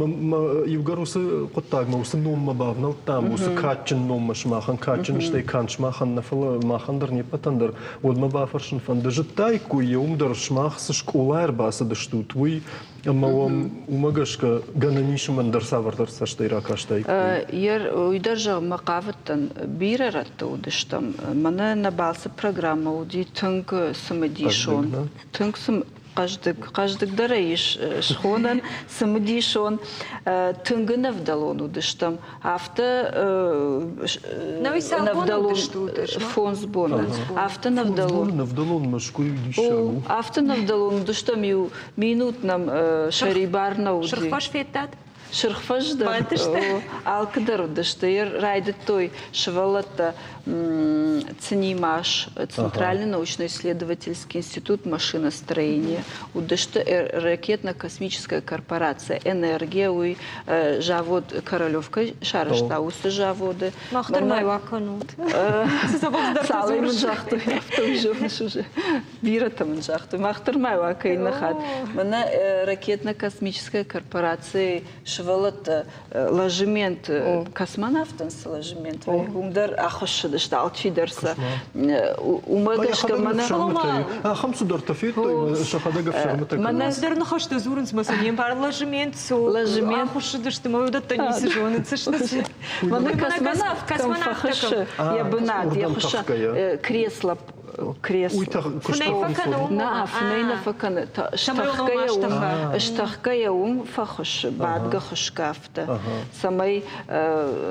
S1: Иугӕр уыцы хъуыддагмӕ, уыцы номмӕ бавнӕлдтам, уыцы кадджын номмӕ сымахӕн кадджын, стӕй канд сымахӕн нӕ, фӕлӕ махӕн дӕр, не ппӕтӕн дӕр, уӕд мӕ бафӕрсын фӕнды, зыдтаиккой йӕ уым дӕр сымах цы скъолайӕ ӕрбацыдыстут, уый. Ӕмӕ уӕм уымӕ гӕсгӕ гӕнӕн ис ӕмӕ ӕндӕр цавӕрдӕр цӕстӕй ракастаиккой?
S13: Уый дӕр зӕгъынмӕ хъавыдтӕн. Бирӕ рӕтты уыдыстӕм. Мӕнӕ нӕ балцы программӕ уыди тынг цымыдисон. Тынг хъӕздыг, хъӕздыгдӕрӕй ис схонӕн, цымыдисон, тынг ӕнӕвдӕлон уыдыстӕм. Афтӕ
S2: ӕнӕвдӕлон
S13: фондз боны. Афтӕ нӕвдӕлон.
S1: Нӕвдӕлон Мӕскуыйы диссаг у.
S13: Афтӕ нӕвдӕлон уыдыстӕм иу минут нӕм сӕрибар нӕ уыди.
S2: Сырх фӕз федтат?
S13: Сырх фӕз дӕр алкӕдӕр уыдысты. Райдыдтой сывӕллӕттӕ ЦНИМАШ, Центральный научно-исследовательский институт машиностроения, уыдысты ракетно-космическая корпорация «Энергия», уый завод Королевкӕ сарӕзта уыцы заводы.
S2: Мах дӕр ма уа кӕнут.
S13: Цалӕй мын загътой, афтӕ зоныс уже. Бирӕтӕ мын загътой, мах дӕр ма уа кӕй нӕ хатт. Мӕнӕ ракетно-космическая корпорация сывӕллӕттӕ ложемент, космонавтӕн цы ложемент вӕййы, уым дӕр ахуыссыдысты алчидӕр сӕ. Уымӕ гӕсгӕ мӕнӕ...
S1: Ахӕм цыдӕртӕ федтой, сӕхӕдӕг ӕфсӕрмытӕ
S2: Мӕнӕ ӕндӕр ныхӕстӕ дзурынц, мӕ сӕ не мбарын. Ложемент цы
S13: Ложемент.
S2: Ахуыссыдысты, мӕ уыдӕттӕ ницы зонынц.
S13: Мӕнӕ космонавт кӕм фӕхӕссы йӕ бынат, йӕ хуысса кресло кресло.
S2: Фынӕй фӕкӕны уым?
S13: Нӕ, фынӕй нӕ фӕкӕны. Стӕхгӕйӕ уым фӕхуыссы, бадгӕ хуысгӕ афтӕ, цӕмӕй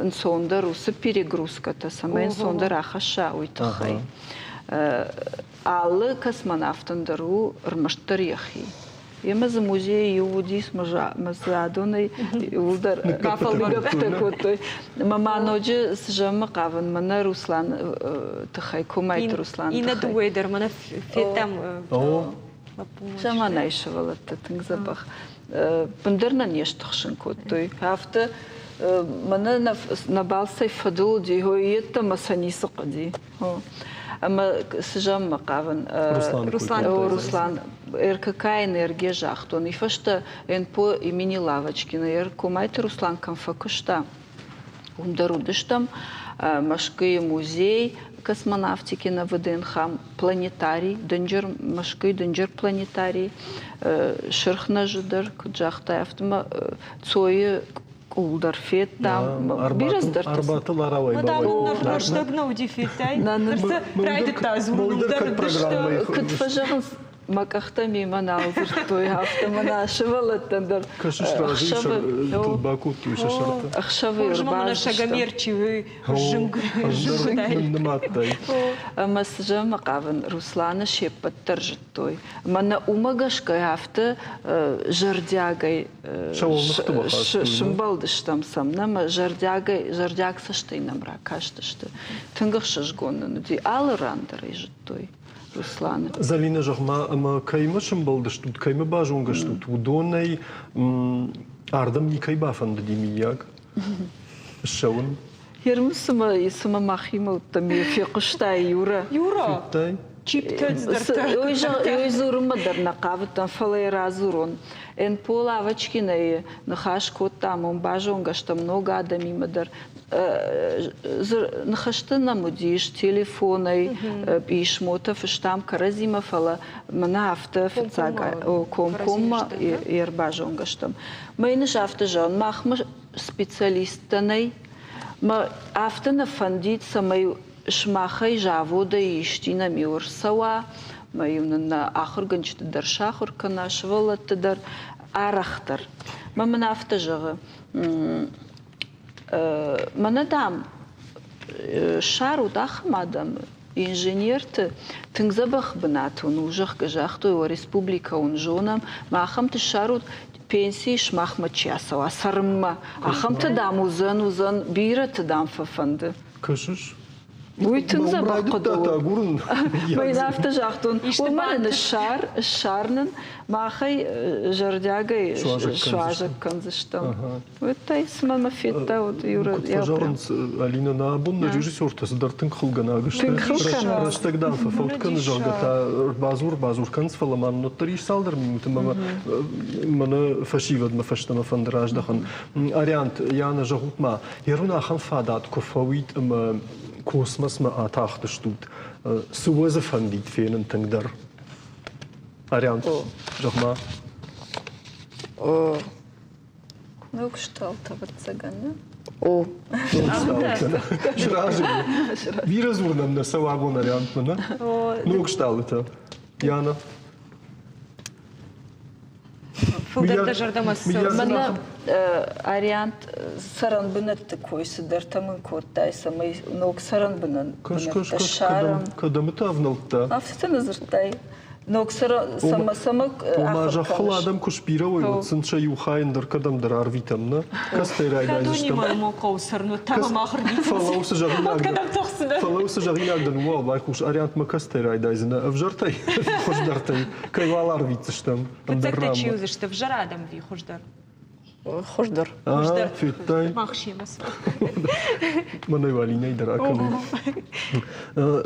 S13: ӕнцондӕр уыцы перегрузкӕтӕ, цӕмӕй ӕнцондӕр ахӕсса, уый тыххӕй. Алы космонавтӕн дӕр у ӕрмӕстдӕр йӕхи. Емӕ дзы музейы иу уыдис мӕ дзы адонӕй иууылдӕр ныггӕппытӕ кодтой. Мӕ ма ноджы цы зӕгъынмӕ хъавын, мӕнӕ Руслан тыххӕй, Комайты Руслан
S2: Иннӕ дыууӕйы дӕр мӕнӕ федтам.
S13: Заманайы сывӕллӕттӕ тынг дзӕбӕх. Бындӕр нӕ не стыхсын кодтой. Афтӕ мӕнӕ нӕ балцӕй фӕдыл уыди, йеддӕмӕ сӕ ницы хъуыди. Ӕмӕ цы зӕгъынмӕ хъавын?
S2: Руслан.
S13: Руслан РКК-энергия загътон. И фӕстӕ НПО имени Лавочкина Комайты Руслан кӕм фӕкуыста, уым дӕр уыдыстӕм. Мӕскуыйы музей космонавтики на ВДНХ, планетарий, дынджыр Мӕскуыйы дынджыр планетарий, Сырх нӕзы дӕр, куыд загътай, афтӕ ма Цойы къул дӕр федтам. Бирӕ цыдӕртӕ.
S1: Арбатыл арауай
S2: Рӕстӕг нӕ уыди федтай? Райдыдта дзурын дӕр.
S13: Куыд фӕзӕгъынц, мӕ къӕхтӕ мемӕ нал дзырдтой, афтӕ мӕнӕ сывӕллӕттӕн дӕр
S1: бакодтой сӕ сӕртӕ.
S13: Ӕхсӕвы
S2: ӕрбацыдыстӕм.
S1: Нымадтай.
S13: Ӕмӕ цы зӕгъынмӕ хъавын, Русланы се ппӕт дӕр зыдтой. Мӕнӕ уымӕ гӕсгӕ афтӕ зӕрдиагӕй сымбӕлдыстӕм сӕм, нӕ мӕ зӕрдиагӕй, зӕрдиаг цӕстӕй нӕм ракастысты. Тынг ӕхсызгон нын уыди, алы ран дӕр ӕй зыдтой Русланы.
S1: Зӕлинӕ, зӕгъ-ма, ӕмӕ кӕимӕ сымбӕлдыстут, кӕимӕ базонгӕ стут, уыдонӕй ардӕм никӕй бафӕндыди, миййаг, ссӕуын?
S13: Ермы цыма, цыма мӕхимӕ уыдтӕн, фехъуыстай, Юра?
S2: Юра!
S1: Федтай?
S13: Ой дзурынмӕ дӕр нӕ хъавыдтӕн, фӕлӕ йӕ радзурон. НПО Лавочкинайы ныхас кодтам, уым базонгӕ стӕм ног адӕмимӕ дӕр. Ныхӕстӕ нӕм уыдис телефонӕй, писмотӕ фыстам кӕрӕдзимӕ, фӕлӕ мӕнӕ афтӕ фыццаг комкоммӕ ӕрбазонгӕ стӕм. Мӕ йын ӕз афтӕ зӕгъын, махмӕ специалисттӕ нӕй. Мӕ афтӕ нӕ фӕндид, цӕмӕй сымахӕй заводӕй исти нӕм-иу ӕрцӕуа, мӕ-иу нын нӕ ахуыргӕнджыты дӕр сахуыр кӕна, сывӕллӕтты дӕр арӕхдӕр. Мӕ мын афтӕ зӕгъы, мӕнӕ, дам, ссарут ахӕм адӕмы, инженерты тынг дзӕбӕх бынат уын у, зӕгъгӕ, загътой, уӕ республикӕ уын зонӕм, мӕ ахӕмты ссарут, пенсийы сымахмӕ чи ацӕуа цӕрынмӕ, ахӕмты, дам, уыдзӕн, уыдзӕн, бирӕты, дам, фӕфӕнды.
S1: Кӕсыс?
S13: Уый тынг дзӕбӕх хъуыды у. Мӕ йын афтӕ загътон, уымӕн ын ссар, ссар нын, махӕй зӕрдиагӕй суазӕг кӕндзыстӕм. Уӕдтай цымӕ мӕ федта вот Юра.
S1: Куыд фӕзӕгъынц, Алина, нӕ абон нӕ режиссертӕ цыдӕр тынг хылгӕнаг сты.
S13: Тынг хыл кӕнынц.
S1: Рӕстӕг дам фӕфӕуд кӕны, зӕгъгӕ та ӕрбадзур-бадзур кӕнынц, фӕлӕ ма уӕддӕр ис цалдӕр минуты мӕ мӕнӕ фӕсивӕдмӕ фӕстӕмӕ фӕнды раздӕхын. Ариант, Яна, зӕгъут-ма, Ерун ахӕм фадат куы фӕуид ӕмӕ космосмӕ атахтыстут, цы уӕ дзы фӕндид фенын тынгдӕр? Ариант, зӕгъ-ма.
S13: Ног стъалытӕ, ӕвӕццӕгӕн, нӕ?
S14: О.
S1: Сразы. Бирӕ дзурынӕн нӕ цӕуы абон вариантмӕ, нӕ? Ног стъалытӕ. Яна.
S2: Фылдӕр дӕ зӕрдӕмӕ цӕуы.
S13: Мӕнӕ Ариант цӕрӕнбынӕтты кой цыдӕртӕ мын кодтай, цӕмӕй ног цӕрӕнбынӕттӕ ссарӕм.
S1: Кӕдӕмыты ӕвнӕлдта?
S13: Афтӕ нӕ дзырдтай. Ног цӕмӕ цӕмӕ
S1: Ома зӕххыл адӕм куы сбирӕ уой, уӕд сын сӕ иу хай ӕндӕр кӕдӕмдӕр арвитӕм, нӕ? Кӕцытӕй райдайдзыстӕм?
S2: Кӕдонимӕ мо хъӕуы цӕрын, та мӕ мах
S1: Фӕлӕ уыцы зӕгъинаг Фӕлӕ уыцы зӕгъинаг дын уал байхъус, Ариантмӕ кӕцытӕй райдайдзынӕ? Ӕвзӕртӕй, хуыздӕртӕй? Кӕй уал арвитдзыстӕм?
S2: Фыццӕгтӕ чи уыдзысты, ӕвзӕр адӕм ӕви хуыздӕр?
S14: Хуыздӕр.
S2: Хуыздӕр.
S1: Федтай?
S2: Мах семӕ
S1: Мӕнӕй Валинӕй дӕр акӕнын.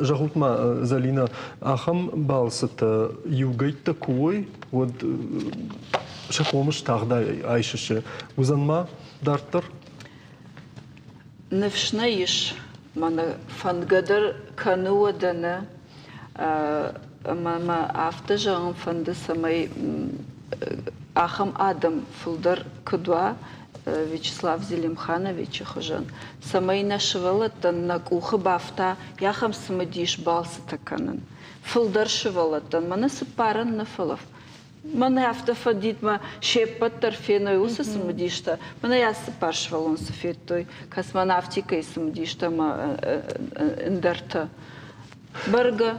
S1: Зӕгъут ма, Зӕлинӕ, ахӕм балцытӕ иугӕйттӕ куы уой, уӕд сӕ хъомыс тагъд айсысы. Уыдзӕн ма дарддӕр?
S13: Ныфс нӕ ис, мӕнӕ фӕндгӕ дӕр кӕны уӕдӕ нӕ. Ӕмӕ мӕ афтӕ зӕгъын фӕнды, цӕмӕй ахӕм адӕм фылдӕр куыд уа Вячеслав Зелимхановичы хуызӕн, цӕмӕй нӕ сывӕллӕттӕн нӕ къухы бафта ахӕм цымыдис балцытӕ кӕнын. Фылдӕр сывӕллӕттӕн, мӕнӕ цыппарӕн нӕ, фӕлӕ мӕнӕ афтӕ фӕндид мӕ се ппӕт дӕр феной уыцы цымыдистӕ. Мӕнӕ ацы цыппар сывӕллон цы федтой, космонавтикӕйы цымыдистӕ ӕмӕ ӕндӕртӕ. Бӕргӕ.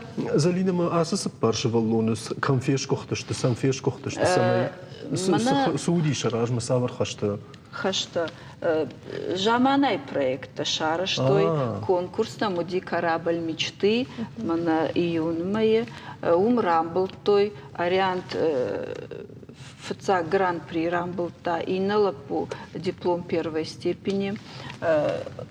S1: Зӕлинӕ ма ацы цыппар сывӕллоны кӕм фесгуыхтысты, цӕм фесгуыхтысты, цӕмӕй цы уыди сӕ размӕ, цавӕр хӕстӕ?
S13: Хӕстӕ. Заманайы проекттӕ сарӕзтой, конкурстӕм уыди «Корабль мечты», мӕнӕ июны мӕйы. Уым рамбылдтой Ариант фыццаг гран-при рамбылдта, иннӕ лӕппу диплом первой степени.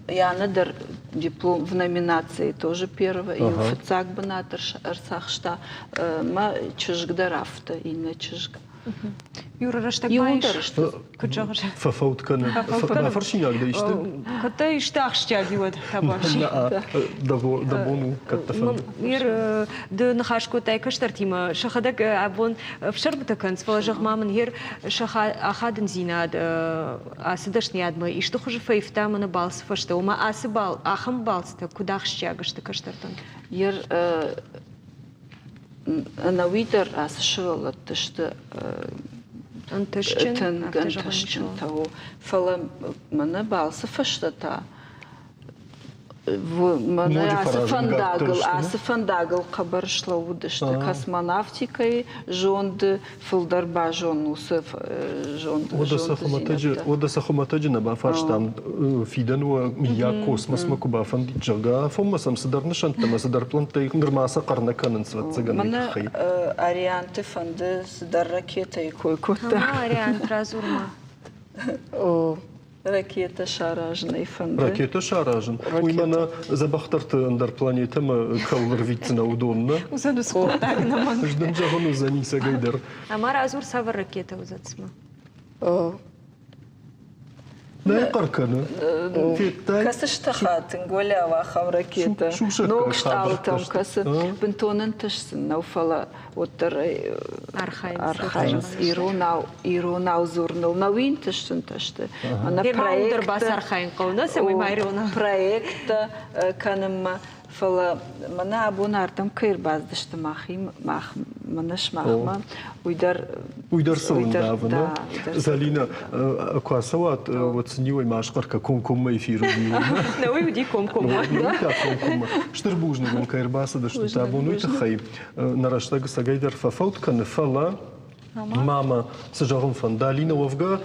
S13: Яна дӕр диплом в номинации тоже первый, иу фыццаг бынат ӕрцахста. Мӕ чызг дӕр афтӕ, иннӕ чызг.
S2: Юра, рӕстӕг ма ис? Куыд зӕгъыс?
S1: Фӕфӕуд кӕны. Бафӕрсинаг дӕ исты?
S2: Кӕд дӕ исты ахсджиаг и, уӕд табуафси.
S1: Дӕ бон у, кӕд дӕ фӕнды.
S2: Ир, ды ныхас кодтай кӕстӕртимӕ, сӕхӕдӕг абон ӕфсӕрмытӕ кӕнынц, фӕлӕ зӕгъ ма мын, гъер сӕ ахадындзинад ацы дӕсныйадмӕ исты хуызы фӕивта мӕнӕ балцы фӕстӕ, ома ацы бал, ахӕм балцытӕ куыд ахсджиаг сты кӕстӕртӕн?
S13: Ер ӕнӕуи дӕр ацы сывӕллӕтты сты
S2: ӕнтыстджын,
S13: тынг ӕнтыстджынтӕ у. Фӕлӕ мӕнӕ балцы фӕстӕ та мӕнӕ ацы фӕндагыл ацы фӕндагыл хъӕбӕр слӕууыдысты космонавтикӕйы зонды фылдӕр базонын уыцы зонд
S1: Уӕдӕ сӕ хуымӕтӕджы нӕ бафарстам, фидӕн уӕ мыййаг космосмӕ куы бафӕндид, зӕгъгӕ, афонмӕ сӕм цыдӕр нысӕнттӕ ӕмӕ цыдӕр пълӕнттӕ нырма сӕ хъӕр нӕ кӕнынц, ӕвӕццӕгӕн, уый тыххӕй.
S13: Арианты фӕнды цыдӕр ракетӕйы кой кодта.
S2: Ариант, радзур-ма.
S13: Ракетӕ саразынӕй фӕнды.
S1: Ракетӕ саразын? Уый мӕнӕ дзӕбӕхдӕрты ӕндӕр планетӕмӕ кӕуыл ӕрвитдзынӕ, уыдон, нӕ?
S2: Уыдзӕн уыцы хъуыддаг нӕмӕнг.
S1: Ӕз дын зӕгъын, уыдзӕни цӕгӕйдӕр.
S2: Ӕмӕ радзур, цавӕр ракетӕ уыдзӕн цымӕ?
S1: Нӕ хъӕр кӕны. Федтай?
S13: Кӕцы стӕха тынг уӕлиау ахӕм ракетӕ? Ног стъалытӕм кӕсы. Бынтон ӕнтыстджын нӕу, фӕлӕ уӕддӕр архайынц иронау иронау дзурыныл. Нӕуи ӕнтыстджынтӕ сты. Мӕнӕ
S2: проекттӕ бацархайын хъӕуы, нӕ цӕмӕй ма иронау.
S13: Проекттӕ кӕнынмӕ Фӕлӕ мӕнӕ абон ардӕм кӕй ӕрбацыдысты махи, мах, мӕнӕ сымахмӕ, уый дӕр
S1: Уый дӕр сыл ндавы, нӕ? Зӕлинӕ, куы ацӕуат, уӕд сын иуӕй ма схъӕр кӕ комкоммӕ эфиры уыди.
S2: Нӕ, уый уыди комкоммӕ.
S1: Уый та комкоммӕ. Стыр бузныг уын, кӕй ӕрбацыдыстут абон уый тыххӕй. Нӕ рӕстӕг ӕцӕгӕйдӕр фӕфӕуд кӕны, фӕлӕ Мамӕ, цы зӕгъын фӕнды, Алинӕ, уӕвгӕ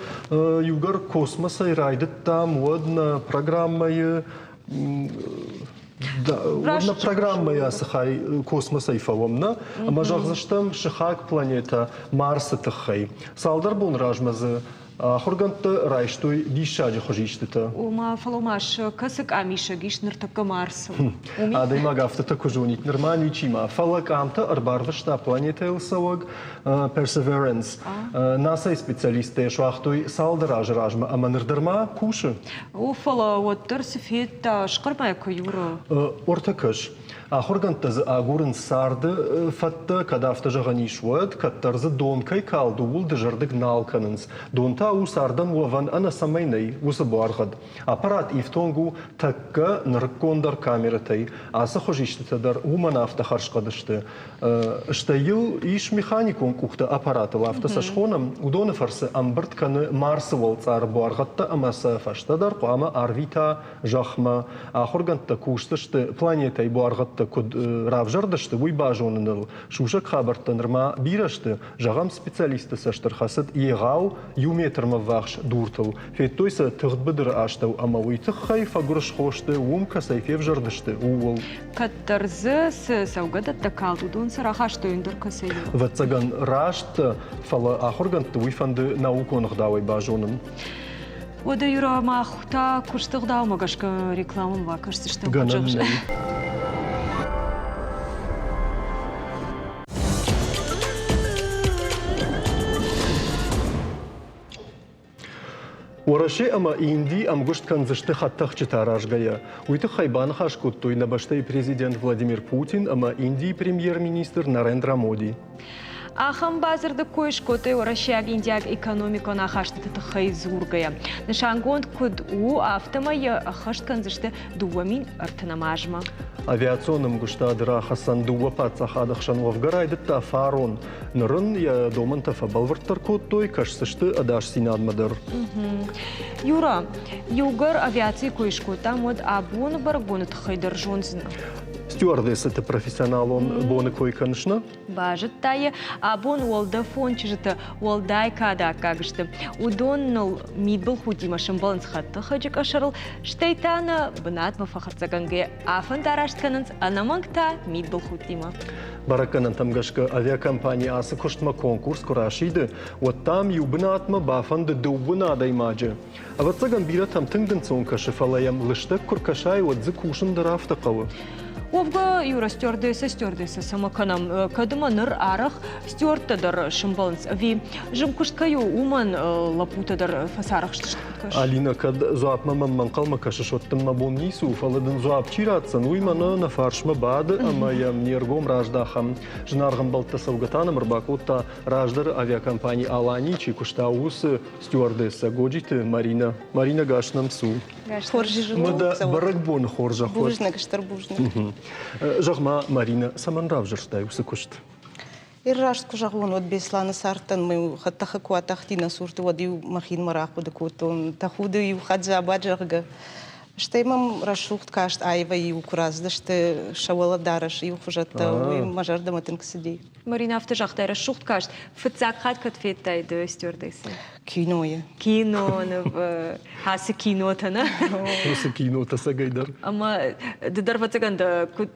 S1: иугӕр космосӕй райдыдтам, уӕд нӕ программӕйы нӕ программӕйы ацы хай космосӕй фӕуӕм, нӕ? Ӕмӕ зӕгъдзыстӕм сыхаг планетӕ Марсы тыххӕй. Цалдӕр бон размӕ дзы ахуыргӕндтӕ райстой диссаджы хуызистытӕ.
S2: Ома, фӕлӕ ма кӕцы къамисӕг ис ныртӕккӕ Марсыл?
S1: Адӕймаг афтӕтӕ куы зонид, нырма ничима. Фӕлӕ къамтӕ ӕрбарвыста планетӕйыл цӕуӕг Perseverance. НАСА-йы специалисттӕ суагътой цалдӕр азы размӕ ӕмӕ ныр дӕр ма кусы.
S2: О, фӕлӕ уӕддӕр цы федта, схъӕрмӕ куы Юра.
S1: Ортӕ кӕс. Ахуыргӕндтӕ дзы агурынц царды фӕдтӕ, кӕд афтӕ зӕгъӕн ис, уӕд, кӕддӕр дзы дон кӕй калд, ууыл дызӕрдыг нал кӕнынц. Дон та у цардӕн уӕвӕн ӕнӕ цӕмӕй нӕй, уыцы буаргъӕд. Аппарат ифтонг у тӕккӕ нырыккондӕр камерӕтӕй. Ацы хуызистытӕ дӕр уымӕн афтӕ хӕрзхъӕд сты. Стӕй йыл ис механикон къухты аппаратыл, афтӕ сӕ схонӕм, уыдоны фӕрцы ӕмбырд кӕны Марсы уӕлцъары буаргъӕдтӕ ӕмӕ сӕ фӕстӕдӕр хъуамӕ арвита Зӕхмӕ. Ахуыргӕндтӕ кусдзысты планетӕйы буаргъӕдтӕ куыд равзӕрдысты, уый базоныныл. Сусӕг хабӕрттӕ нырма бирӕ сты, зӕгъӕм, специалистты цӕст ӕрхӕцыд егъау иу метрмӕ ввахс дуртыл. Федтой сӕ тыгъд быдыры астӕу ӕмӕ уый тыххӕй фӕгуырысхо сты, уым кӕцӕй февзӕрдысты, ууыл.
S2: Кӕддӕр дзы цы цӕугӕдӕттӕ калд, уыдон сӕ рахастой ӕндӕр кӕцӕй.
S1: Ӕвӕццӕгӕн, раст, фӕлӕ ахуыргӕндты уый фӕнды наукон ӕгъдауӕй базонын.
S2: Уӕдӕ Юра, мах та куысты ӕгъдаумӕ гӕсгӕ рекламӕмӕ бакӕсдзыстӕм.
S1: Гӕнӕн нӕй. Уӕрӕсе ӕмӕ Инди ӕмгуыст кӕндзысты хӕдтӕхджытӕ аразгӕйӕ. Уый тыххӕй баныхас кодтой нӕ бӕстӕйы президент Владимир Путин ӕмӕ Индийы премьер-министр Нарендра Моди.
S2: Ахӕм бадзырды кой скодтой уӕрӕсейаг-индиаг экономикон ахастыты тыххӕй дзургӕйӕ. Нысангонд куыд у, афтӕмӕй йӕ ӕххӕст кӕндзысты 2030 азмӕ.
S1: Авиацион ӕмгуыстады рахӕцӕн дыууӕ паддзахады хсӕн уӕвгӕ райдыдта фарон. Ныр ын йӕ домӕнтӕ фӕбӕлвырддӕр кодтой, кӕсдзысты ӕдасдзинадмӕ дӕр.
S2: Юра, иугӕр авиацийы кой скодтам, уӕд абоны бӕрӕгбоны тыххӕй дӕр зондзынӕ.
S1: Стюардессӕты профессионалон боны кой кӕныс, нӕ?
S2: Базыдта йӕ, абон уӕлдӕфон чызджытӕ уӕлдай кады аккаг сты. Уыдон ныл мидбылхудтимӕ сӕмбӕлынц хӕдтӕхӕджы къӕсӕрыл, стӕй та нӕ бынатмӕ фӕхӕццӕгӕнгӕ афӕндараст кӕнынц ӕнӕмӕнг та мидбылхудтимӕ.
S1: Бӕрӕггӕнӕнтӕм гӕсгӕ авиакомпани ацы куыстмӕ конкурс куы расиды, уӕд дам иу бынатмӕ бафӕнды дыууын адӕймаджы. Ӕвӕццӕгӕн бирӕтӕм тынг ӕнцон кӕсы, фӕлӕ йӕм лыстӕг куы ркӕсай, уӕд дзы кусын дӕр афтӕ хъӕуы.
S2: Уӕвгӕ, Юра, стюардесса стюардесса цӕмӕ кӕнӕм, кӕд ӕмӕ ныр арӕх стюардтӕ дӕр сӕмбӕлынц ӕви зын куыст кӕй у, уымӕн лӕппутӕ дӕр фӕцарӕхстысты куыд кӕс?
S1: Алина, кӕд дзуапмӕ мӕнмӕ ӕнхъӕлмӕ кӕсыс, уӕд дын мӕ бон ницы у, фӕлӕ дын дзуапп чи ратдзӕн, уый мӕнӕ нӕ фарсмӕ бады ӕмӕ йӕм не ргом раздахӕм. Зынаргъ ӕмбӕлттӕ цӕугӕ та нӕм ӕрбакодта раздӕры авиакомпани «Алани» чи куыста, уыцы стюардесса Годжиты Маринӕ. Маринӕ, гас нӕм цу.
S16: Хорз
S1: Мӕ дӕ бӕрӕгбоны хорзӕх уӕд.
S16: Бузныг, стыр бузныг.
S1: Зӕгъ-ма, Маринӕ, цӕмӕн равзӕрстай уыцы куыст?
S16: Ир раст куы зӕгъон, уӕд Беслӕны цардтӕн мӕ хӕдтӕхӕг куы атахти нӕ цурты, уӕд-иу мӕхинмӕ рахъуыды кодтон, тӕхуды-иу хӕдзабад, зӕгъгӕ. Стӕй мӕм рӕсугъд каст аивӕй-иу куы рацыдысты сӕ уӕлӕдарӕс иухуызӕттӕ, уый мӕ зӕрдӕмӕ тынг цыди.
S2: Марина афтӕ загъта, рӕсугъд каст. Фыццаг хатт кӕд федтай ды стюардессӕ?
S16: Кинойы.
S2: Киноныв, ацы кинотӕ, нӕ?
S1: Уыцы кинотӕ цӕгӕйдӕр.
S2: Ӕмӕ ды дӕр ӕвӕццӕгӕн дӕ куыд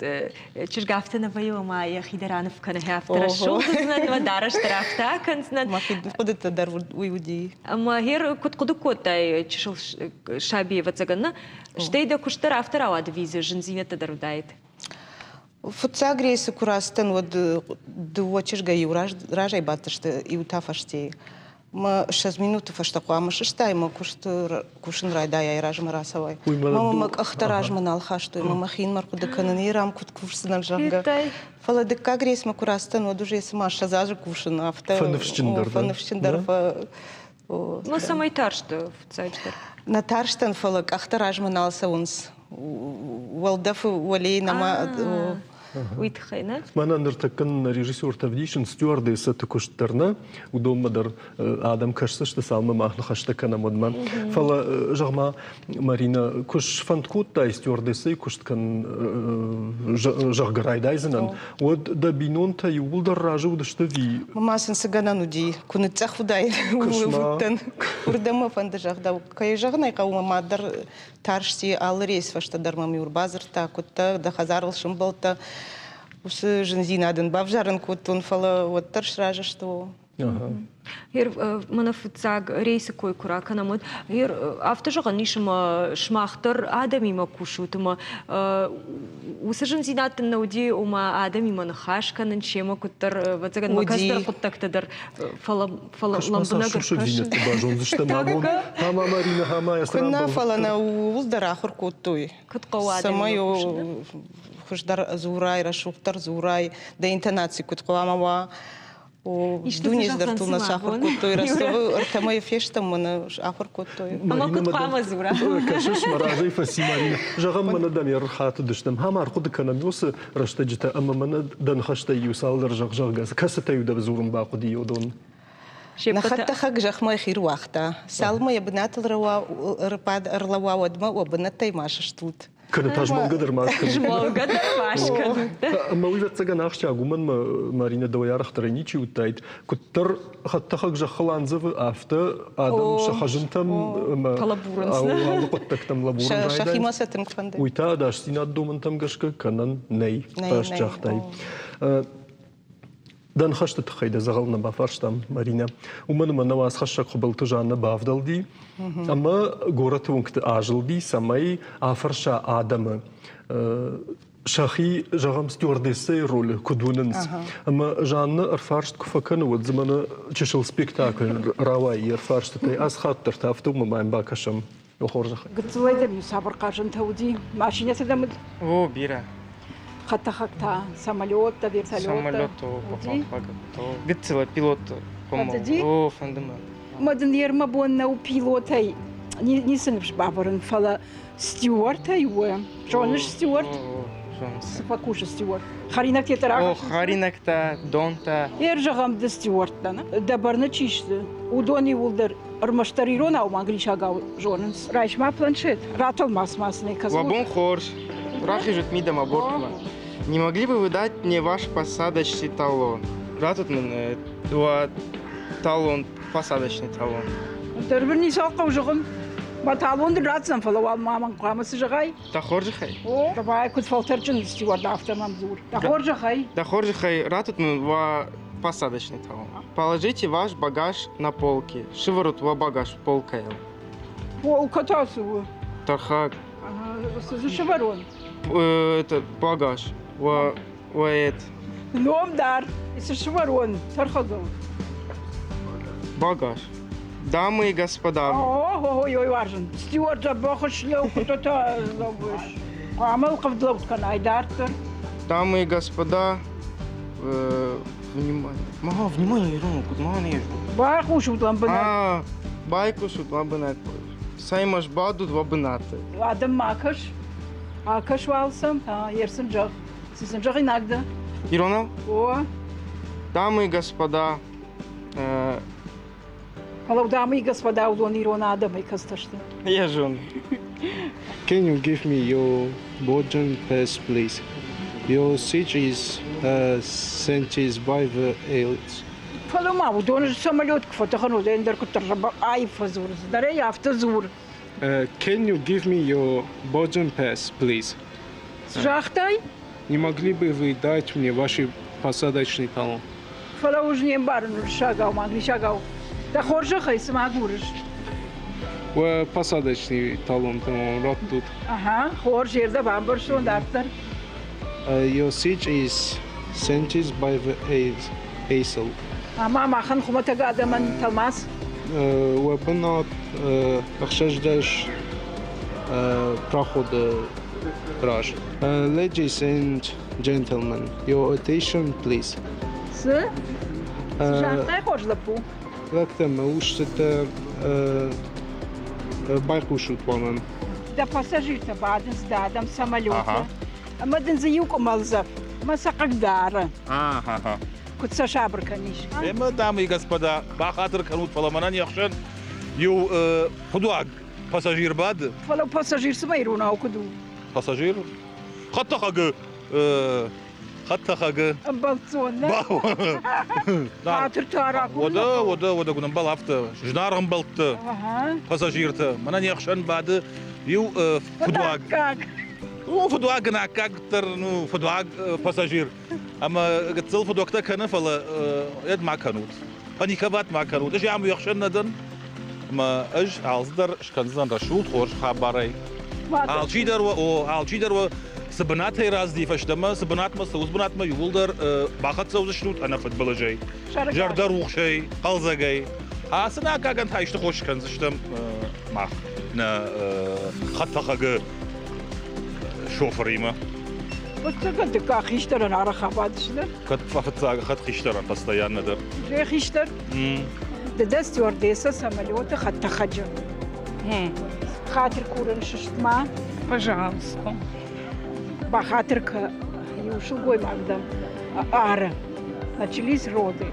S2: чызг афтӕ нӕ вӕййы, ӕмӕ йӕхи дӕр аныв кӕны, афтӕ рӕсугъд уыдзынӕн, ӕмӕ дарӕс дӕр афтӕ акӕндзынӕн.
S16: Мӕхи хъуыдыты дӕр уый уыди.
S2: Ӕмӕ гъер куыд хъуыды кодтай чысыл саби, ӕвӕццӕгӕн, нӕ? Стӕй дӕ куыст дӕр афтӕ рауад ӕви дзы зындзинӕдтӕ дӕр уыдаид?
S16: Фыццаг рейсы куы рацыдтӕн, уӕд дыууӕ чызгӕй иу разӕй бадтысты, иу та фӕстейы. Мӕ 20 минуты фӕстӕ хъуамӕ сыстай мӕ куыст кусын райдайай, размӕ рацӕуай. Мӕ мӕ къӕхтӕ размӕ нал хастой, мӕ мӕхинмӕ хъуыды кӕнын, Ирам куыд кусдзынӕн, зӕгъгӕ. Фӕлӕ дыккаг рейсмӕ куы рацыдтӕн, уӕд уже цыма 20 азы кусын, афтӕ
S1: фӕныфсджындӕр.
S16: Фӕныфсджындӕр.
S2: Ну, цӕмӕй тарсты фыццаджыдӕр?
S16: Нӕ тарстӕн, фӕлӕ къӕхтӕ размӕ нал цӕуынц. Уӕлдӕфы уӕлейы нӕма
S2: Уый тыххӕй, нӕ?
S1: Мӕнӕ ныртӕккӕ нӕ режиссертӕ ӕвдисынц стюардессӕты куыст дӕр, нӕ? Уыдонмӕ дӕр адӕм кӕсдзысты, цалынмӕ мах ныхӕстӕ кӕнӕм, уӕдмӕ. Фӕлӕ, зӕгъ-ма, Марина, куы сфӕнд кодтай стюардессӕйы куыст кӕнын, зӕгъгӕ, райдайдзынӕн, уӕд дӕ бинонтӕ иууылдӕр разы уыдысты ӕви?
S16: Ма сын цы гӕнӕн уыди, куы ныццъӕх уыдаид, уыдтӕн. Уырдӕм мӕ фӕнды зӕгъдау. Кӕй зӕгъын ӕй хъӕуы, мӕ мад дӕр тарсти, алы рейс фӕстӕ дӕр мӕм-иу ӕрбадзырдта, куыдтӕ, дӕ хӕдзарыл сӕмбӕлдтӕ. Уыцы зындзинад ын бавзарын кодтон, фӕлӕ уӕддӕр сразы сты.
S2: Гъер мӕнӕ фыццаг рейсы кой куы ракӕнӕм, уӕд гъер афтӕ зӕгъӕн ис, ӕмӕ сымах дӕр адӕмимӕ кусут ӕмӕ уыцы зындзинад дын нӕ уыди, ома адӕмимӕ ныхас кӕнын, семӕ куыддӕр, ӕвӕццӕгӕн, мӕ кӕстӕр хъуыддӕгтӕ дӕр, фӕлӕ фӕлӕ лӕмбынӕг
S1: сусӕгдзинӕдты базондзыстӕм абон. Ӕмӕ Марина, ӕмӕ
S16: Куыннӕ, фӕлӕ нӕ ууыл дӕр ахуыр кодтой.
S2: Куыд хъӕуы
S16: Цӕмӕй хуыздӕр дзурай, рӕсугъддӕр дзурай, дӕ интонаци куыд хъуамӕ уа, Дуне дӕр нӕ сахуыр кодтой, Ростовы ӕртӕмӕй фестӕм мӕнӕ ахуыр кодтой.
S2: Ӕмӕ куыд хъуамӕ дзура?
S1: Кӕсыс, мӕ разӕй фӕци Марина. Зӕгъӕм, мӕнӕ дӕм ӕрхатыдыстӕм. Ам ӕрхъуыды кӕнӕм уыцы рӕстӕджытӕ ӕмӕ мӕнӕ дӕ ныхӕстӕй иу цалдӕр зӕгъ, зӕгъгӕ, кӕцытӕ-иу дӕ дзурын бахъуыди уыдон?
S16: Нӕ хӕдтӕхӕг зӕхмӕ хи руагъта. Цалынмӕ йӕ бынатыл ӕрлӕууа, уӕдмӕ уӕ бынӕттӕй ма сыстут.
S1: Кӕнӕ та змӕлгӕ дӕр ма скӕнут.
S2: Змӕлгӕ дӕр ма скӕнут.
S1: Ӕмӕ уый ӕвӕццӕгӕн ахсджиаг уымӕн мӕ Марина дӕуӕй арӕхдӕрӕй ничи уыдтаид. Куыддӕр хӕдтӕхӕг зӕххыл андзӕвы, афтӕ адӕм сӕ хӕзынтӕм ӕмӕ алы хъуыддӕгтӕм лӕбурын райдайынц.
S16: Сӕхимӕ сӕ тынг фӕнды.
S1: Уый та ӕдасдзинад домӕнтӕм гӕсгӕ кӕнӕн нӕй, раст загътай. Дӕ ныхӕсты тыххӕй дӕ дзӕгъӕл нӕ бафарстам, Маринӕ. Уымӕн ӕмӕ нӕ уацхӕссӕг Хуыбылты Жаннӕ бавдӕлди ӕмӕ горӕты уынгты азылди, цӕмӕй афӕрса адӕмы сӕхи, зӕгъӕм, стюардессӕйы ролы куыд уынынц. Ӕмӕ Жаннӕ ӕрфарст куы фӕкӕны, уӕд дзы мӕнӕ чысыл спектакль рауайы йе рфарстытӕй. Ацы хатт дӕр та афтӕ уымӕ ма йӕм бакӕсӕм. Хорзӕхӕй.
S7: Гыццылӕй дӕм цавӕр хъазӕнтӕ уыди? Машинӕтӕ дӕм уыд?
S17: О, бирӕ.
S7: Хӕдтӕхӕгтӕ, самолеттӕ, вертолеттӕ?
S17: Самолеттӕ, Гыццылӕй пилот.
S7: Фӕндыди?
S17: О, фӕнды мӕ.
S7: Мӕ дын ермӕ бон нӕу пилотӕй ницы ныфс бавӕрын, фӕлӕ стюартӕй у. Зоныс стюарт? Цы фӕкусы стюарт? Хӕринӕгтӕ дӕр
S17: О, хӕринӕгтӕ, донтӕ.
S7: Ер зӕгъӕм ды стюарттӕн. Дӕ бӕрны чи сты, уыдон иууылдӕр ӕрмӕстдӕр иронау ӕмӕ англисагау зонынц. Райс ма планшет, ратӕлмац ма сын ӕй кӕс.
S17: Уӕ бон хорз. Рахизут мидӕмӕ бортмӕ. Не могли бы вы дать мне ваш посадочный талон? Ратут мын уӕ талон, посадочный талон.
S7: Дӕр мын ницы хъӕуы зӕгъын. Мӕ талон дын ратдзӕн, фӕлӕ уал ма мӕн хъуамӕ цы зӕгъай?
S17: Дӕ хорзӕхӕй.
S7: О, давай, куыд фӕлтӕрджын стюард, афтӕ мӕм дзур. Дӕ хорзӕхӕй.
S17: Дӕ хорзӕхӕй, ратут мын уӕ посадочный талон. Положите ваш багаж на полки. Шиворот уӕ багаж полкӕйыл.
S7: Полка та цы у?
S17: Тӕрхӕг.
S7: Цы дзы сӕвӕрон?
S17: Это багаж. Уӕ, уӕ это.
S7: Ном дӕр. Цы сӕвӕрон тӕрхӕгыл?
S17: Багаж. Дамы и господа.
S7: Ой, ой, уарзын. Стюард дзӕбӕх слӕу, куыдтӕ лӕууыс. Хъуамӕ ӕлхъывд кӕнай дарддӕр.
S17: Дамы и господа, внимание. Мага, внимание, Ирона, куыд ма не
S7: Байхъусут лӕмбынӕг.
S17: А, байхъусут лӕмбынӕг. Цӕй бадут уӕ бынаты.
S7: Адӕм ма кӕс. Акӕс уал сӕм, ерсын зӕгъ. Цы сын зӕгъинаг дӕ?
S17: Иронау?
S7: О.
S17: Дамы и господа,
S7: Фӕлӕ дамы и господа уыдон ирон адӕмӕй кӕцытӕ сты?
S17: Я зону.
S18: Can you give me your boarding pass, please? Your seat is sent by the aliens.
S7: Фӕлӕ ма уыдон самолет куы фӕтӕхын, уӕд ӕндӕр куыддӕр аив фӕдзурынц. Дӕр ӕй афтӕ дзур.
S18: Can you give me your boarding pass, please?
S7: Цы загътай?
S18: Не могли бы вы дать мне ваш посадочный талон?
S7: Фӕлӕ уыз не мбарын уырыссагау ма англисагау. Дӕ хорзӕхӕй цы ма агурыс?
S18: Уӕ посадочный талон по-моему, раттут.
S7: Ага, хорз, зӕрдӕ бамбӕрстон дарддӕр.
S18: Your siege is sentenced by the ASL.
S7: Ӕмӕ махӕн хуымӕтӕг адӕмӕн тӕлмац?
S18: Уӕ бынат ӕхсӕздӕс проходы раз. Ladies and gentlemen, your attention, please.
S7: Цы? Цы загътай, хорз лӕппу?
S18: Лӕгтӕ мӕ устытӕ байхъусут мӕнӕн.
S7: Дӕ пассажиртӕ бадынц дӕ адӕм самолеты. Ӕмӕ дын дзы иу къуымӕлдзӕф мӕ сӕ хъыгдары. Куыд сӕ сабыр кӕнис?
S19: Ӕмӕ, дамы и господа, бахатыр кӕнут, фӕлӕ мӕнӕн не хсӕн иу фыдуаг пассажир бады.
S7: Фӕлӕ пассажир цымӕ иронау куыд у?
S19: Пассажир? Хӕдтӕхӕгы хӕдтӕхӕгы
S7: ӕмбӕлццон нӕ? Хатыртӕ ракурын.
S19: Уӕдӕ, уӕдӕ, уӕдӕ, куы нымбал афтӕ. Зынаргъ ӕмбӕлтты, пассажиртӕ. Мӕнӕ не хсӕн бады иу фыдуаг. Ну, фыдуаг ын аккаг дӕр, ну, фыдуаг пассажир. Ӕмӕ гыццыл фыдуӕгтӕ кӕны, фӕлӕ ед ма кӕнут. Паниковать ма кӕнут. Ӕз ам уе хсӕн нӕ дӕн. Ӕмӕ ӕз алцыдӕр скӕндзӕн рӕсугъд хорз хабарӕй. Алчидӕр уӕ, о, алчидӕр уӕ цы бынатӕй рацыди фӕстӕмӕ, цы бынатмӕ цы уыцы бынатмӕ иууылдӕр бахӕццӕ уыдзыстут ӕнӕфыдбылызӕй, зӕрдӕрухсӕй, хъӕлдзӕгӕй. Ацы накагӕн та исты хос скӕндзыстӕм мах нӕ хӕдтӕхӕгы шофыримӕ.
S7: Фыццагӕн дыккаг хистӕрӕн арӕх абадысты.
S19: Кӕд фыццаг хӕд хистӕрӕн постоянно дӕр.
S7: Уже хистӕр. Ды дӕ стюардесса самолеты хӕдтӕхӕджы. Хатыр курын сыстма.
S20: Пожалуйста.
S7: Бахатыр кӕ, иу сылгоймаг дӕм ары. Начались роды.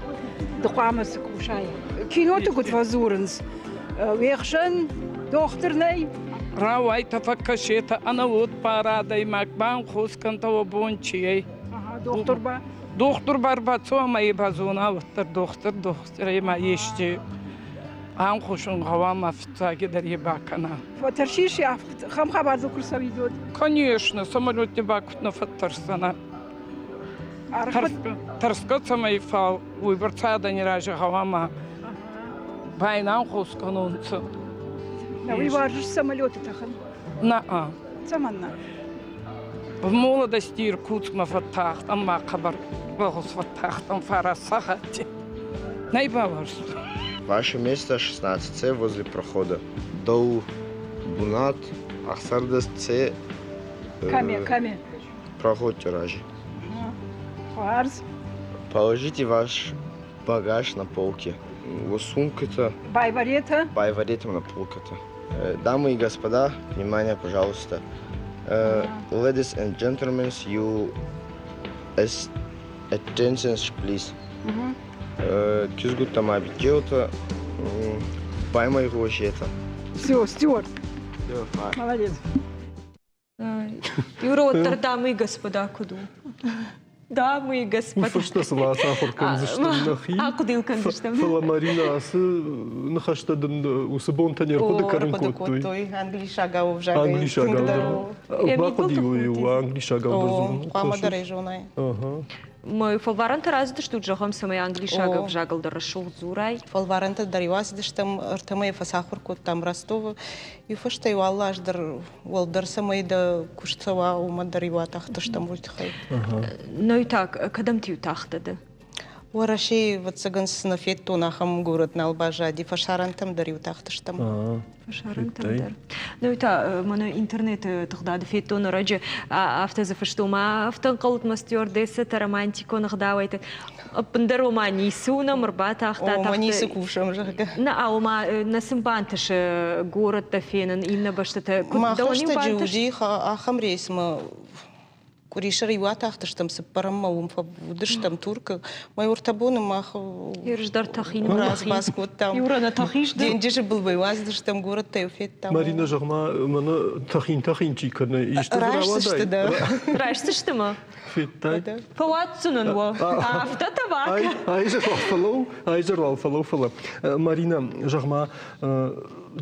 S7: Ды хъуамӕ цы кусай? Киноты куыд фӕдзурынц, уе хсӕн дохтыр нӕй?
S20: Рауайтӕ фӕккӕсетӕ ӕнӕуод пар адӕймаг банхус кӕнтӕ уӕ бон чи ӕй.
S7: Дохтур ба?
S20: Дохтур ба ӕрбацо ӕма е базона, уӕддӕр дохтур дохтурӕй ма ести ӕнхусун гъӕуама фиццагидӕр е бакӕна.
S7: Фӕтӕрсис хӕм хабар дзы куы рцӕуид,
S20: Конечно, самолетни ба куд нӕ фӕттӕрсдзӕнӕ. Тӕрсгӕ цӕмӕй, фал уйбӕрцӕ адӕни рази гъӕуама байнанхос кӕнонцӕ.
S7: Уый уарзыс самолеты тӕхын?
S20: На-а.
S7: Цӕмӕннӕ?
S20: В молодости Иркутскмӕ фӕттахт ӕма хъӕбӕр бӕгъуз фӕттахтан фараст сахатти. Нӕй бауарзтон.
S21: Ваше место 16C возле прохода. Дӕу бунат ӕхсӕрдӕс C.
S7: Кӕми, кӕми?
S21: Проходьте рази.
S7: Хуарз.
S21: Положите ваш багаж на полке. Сумка-то.
S7: Байварета?
S21: Байварета на полке-то. Дамы и господа, внимание, пожалуйста. Ladies and gentlemen, you attention, please. Кизгутта ма бикеута, поймай это.
S7: Все, Стюарт. Молодец.
S2: Юра, уӕддӕр дамы и господа куыд у? Дамы и господа.
S1: Фӕстӕ сыл ацахуыр кӕндзыстӕм нӕхи.
S2: Ахъуыды кӕндзыстӕм.
S1: Фӕлӕ Марина ацы ныхӕстӕ дын уыцы бонтӕ не рхъуыды кӕнын кодтой.
S16: кодтой англисагау ӕвзагӕй.
S1: Англисагау дӕр. Бахъуыди-иу англисагау дӕр дзурын.
S16: Хъуамӕ дӕр ӕй зонай.
S2: Мӕ фӕлварӕнтӕ рацыдыстут, зӕгъӕм, цӕмӕй англисаг ӕвзагыл дӕр рӕсугъд дзурай?
S16: Фӕлварӕнтӕ дӕр иу ацыдыстӕм, ӕртӕмӕй фӕцахуыр кодтам Ростовы. Иу фӕстӕ иу алы аз дӕр уӕлдӕр цӕмӕй дӕ куыст цӕуа, уымӕн дӕр иу атахтыстӕм уый тыххӕй.
S2: Ну и так, кӕдӕмты-иу тахтӕ ды?
S16: Уӕрӕсейы, ӕвӕццӕгӕн, цы нӕ федтон, ахӕм город нал баззади. Фӕсарӕнтӕм дӕр-иу тахтыстӕм.
S2: Фӕсарӕнтӕм дӕр. Ну и та, мӕнӕ интернеты тыгъдады федтон ӕрӕджы, афтӕ дзы фыстон, ма афтӕ ӕнхъӕлут мӕ стюардессӕтӕ романтикон ӕгъдауӕй ӕппындӕр ома ницы уынӕм, ӕрбатахта.
S16: Ома ницы кусӕм, зӕгъгӕ.
S2: Нӕ, ома нӕ сын бантысы горӕттӕ фенын, иннӕ бӕстӕтӕ.
S16: Мах рӕстӕджы уыди ахӕм рейсмӕ къуырисӕр иу атахтыстӕм, цыппӕрӕммӕ уым уыдыстӕм Туркы. Мӕ ӕртӕ боны мах
S2: Ерыздӕр тӕхин
S16: разбас кодтам.
S2: Юра, нӕ тӕхис
S16: Денджызы былмӕ уадздыстӕм, горӕттӕ федтам.
S1: Марина, зӕгъ-ма, мӕнӕ тӕхин-тӕхин чи кӕны, исты дзы
S16: Райсдзысты дӕ.
S2: Райсдзысты мӕ?
S1: Федтай?
S2: Фӕуадздзынӕн уӕ. Афтӕ табак.
S1: Айзӕр фӕлӕу, айзӕр уал фӕлӕу, фӕлӕ. Марина, зӕгъ-ма,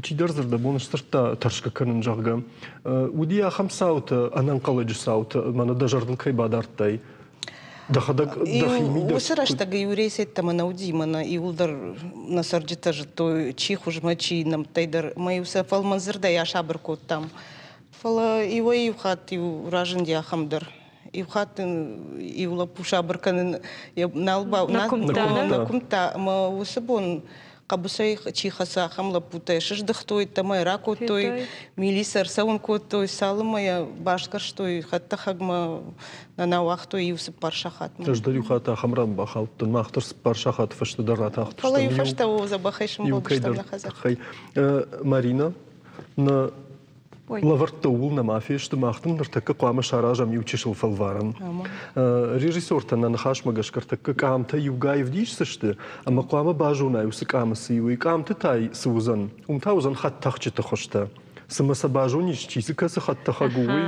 S1: чидӕр дзырдӕбон сдзырдта тӕрсгӕ кӕнын, зӕгъгӕ. Уыди ахӕм цаутӕ, ӕнӕнхъӕлӕджы цаутӕ, мӕнӕ дӕ зӕрдыл кӕй бадардтай? Дӕхӕдӕг дӕхи мидӕг
S16: Уыцы рӕстӕг иу рейс йеддӕмӕ нӕ уыди, мӕнӕ иууылдӕр нӕ цӕрджытӕ зыдтой, чи хуызмӕ, чи нӕмттӕй дӕр. Мӕ-иу сӕ фӕлмӕн дзырдӕй асабыр кодтам. Фӕлӕ иуӕй-иу хатт-иу разынди ахӕм дӕр. Иу хатт иу лӕппу сабыр кӕнын нал нӕ куымдта, ӕмӕ уыцы бон хъӕбысӕй чи хӕцы, ахӕм лӕппутӕ сыздыхтой, ӕмӕ ракодтой, милицӕ ӕрцӕуын кодтой, цалынмӕ йӕ басгӕрстой хӕдтӕхӕгмӕ, нӕ нӕ уагътой иу цыппар сахатмӕ.
S1: Ӕз дӕр иу хатт ахӕм ран бахаудтӕн, мах дӕр цыппар сахаты фӕстӕ дӕр ратахтыстӕм.
S16: Фӕлӕ иу фӕстӕ дзӕбӕхӕй сымбӕлдыстӕм нӕ хӕдзар.
S1: Марина, нӕ Лӕвӕрттӕ ууыл нӕма фесты, мах дын ныртӕккӕ хъуамӕ саразӕм иу чысыл фӕлварӕн. Режиссертӕ нӕ ныхасмӕ гӕсгӕ ӕртӕккӕ къамтӕ иугай ӕвдисдзысты, ӕмӕ хъуамӕ базонай уыцы къамы цы и, уый. Къамты та цы уыдзӕн? Уым та уыдзӕн хӕдтӕхджыты хуызтӕ. Цымӕ сӕ базонис, чи дзы кӕцы хӕдтӕхӕг у, уый?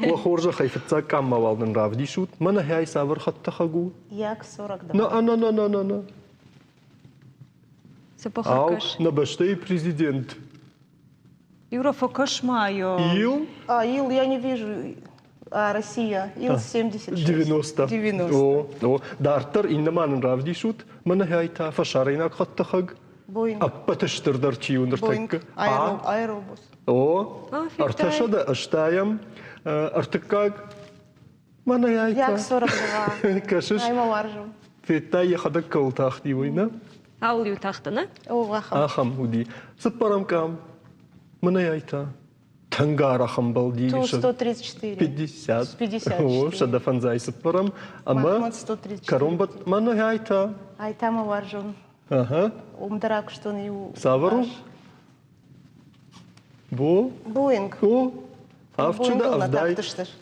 S1: Уӕ хорзӕхӕй фыццаг къаммӕ уал нын равдисут. Мӕнӕ хӕй цавӕр хӕдтӕхӕг у?
S16: Як-42.
S1: На, на, на, на, на, на. Ау, нӕ бӕстӕйы президент
S2: Юра, фӕкӕс-ма йӕ.
S1: Ил?
S16: А, ил, я не вижу. А, Россия, Ил-76.
S1: 90.
S16: 90.
S1: О, о. Дарддӕр иннӕ ма нын равдисут. Мӕнӕ та фӕсарӕйнаг хӕдтӕхӕг.
S16: Боинг.
S1: Ӕппӕты стырдӕр чи у ныртӕккӕ?
S16: Боинг. Аэробус.
S1: О, ӕртӕсӕдӕ ӕстайӕм. Ӕртыккаг. Мӕнӕ та.
S15: Як-42.
S1: Кӕсыс?
S15: Ай мӕ уарзон.
S1: Федтай, йӕхӕдӕг кӕуыл тахти, уый, нӕ?
S2: Ауыл-иу тахты, нӕ?
S16: О, ахӕм.
S1: Ахӕм уыди. Цыппӕрӕм къам. Мӕнӕ та. Тынг арӕх ӕмбӕлди.
S16: Ту-134.
S1: 50.
S16: 54.
S1: О, 154 ӕмӕ
S16: Махмуд 134.
S1: кӕронбӕт мӕнӕ та.
S16: Ай та мӕ уарзон.
S1: Ага.
S16: Уым дӕр акуыстон иу
S1: Цавӕр у? Бо?
S16: Боинг.
S1: О, авдсӕдӕ ӕвдай,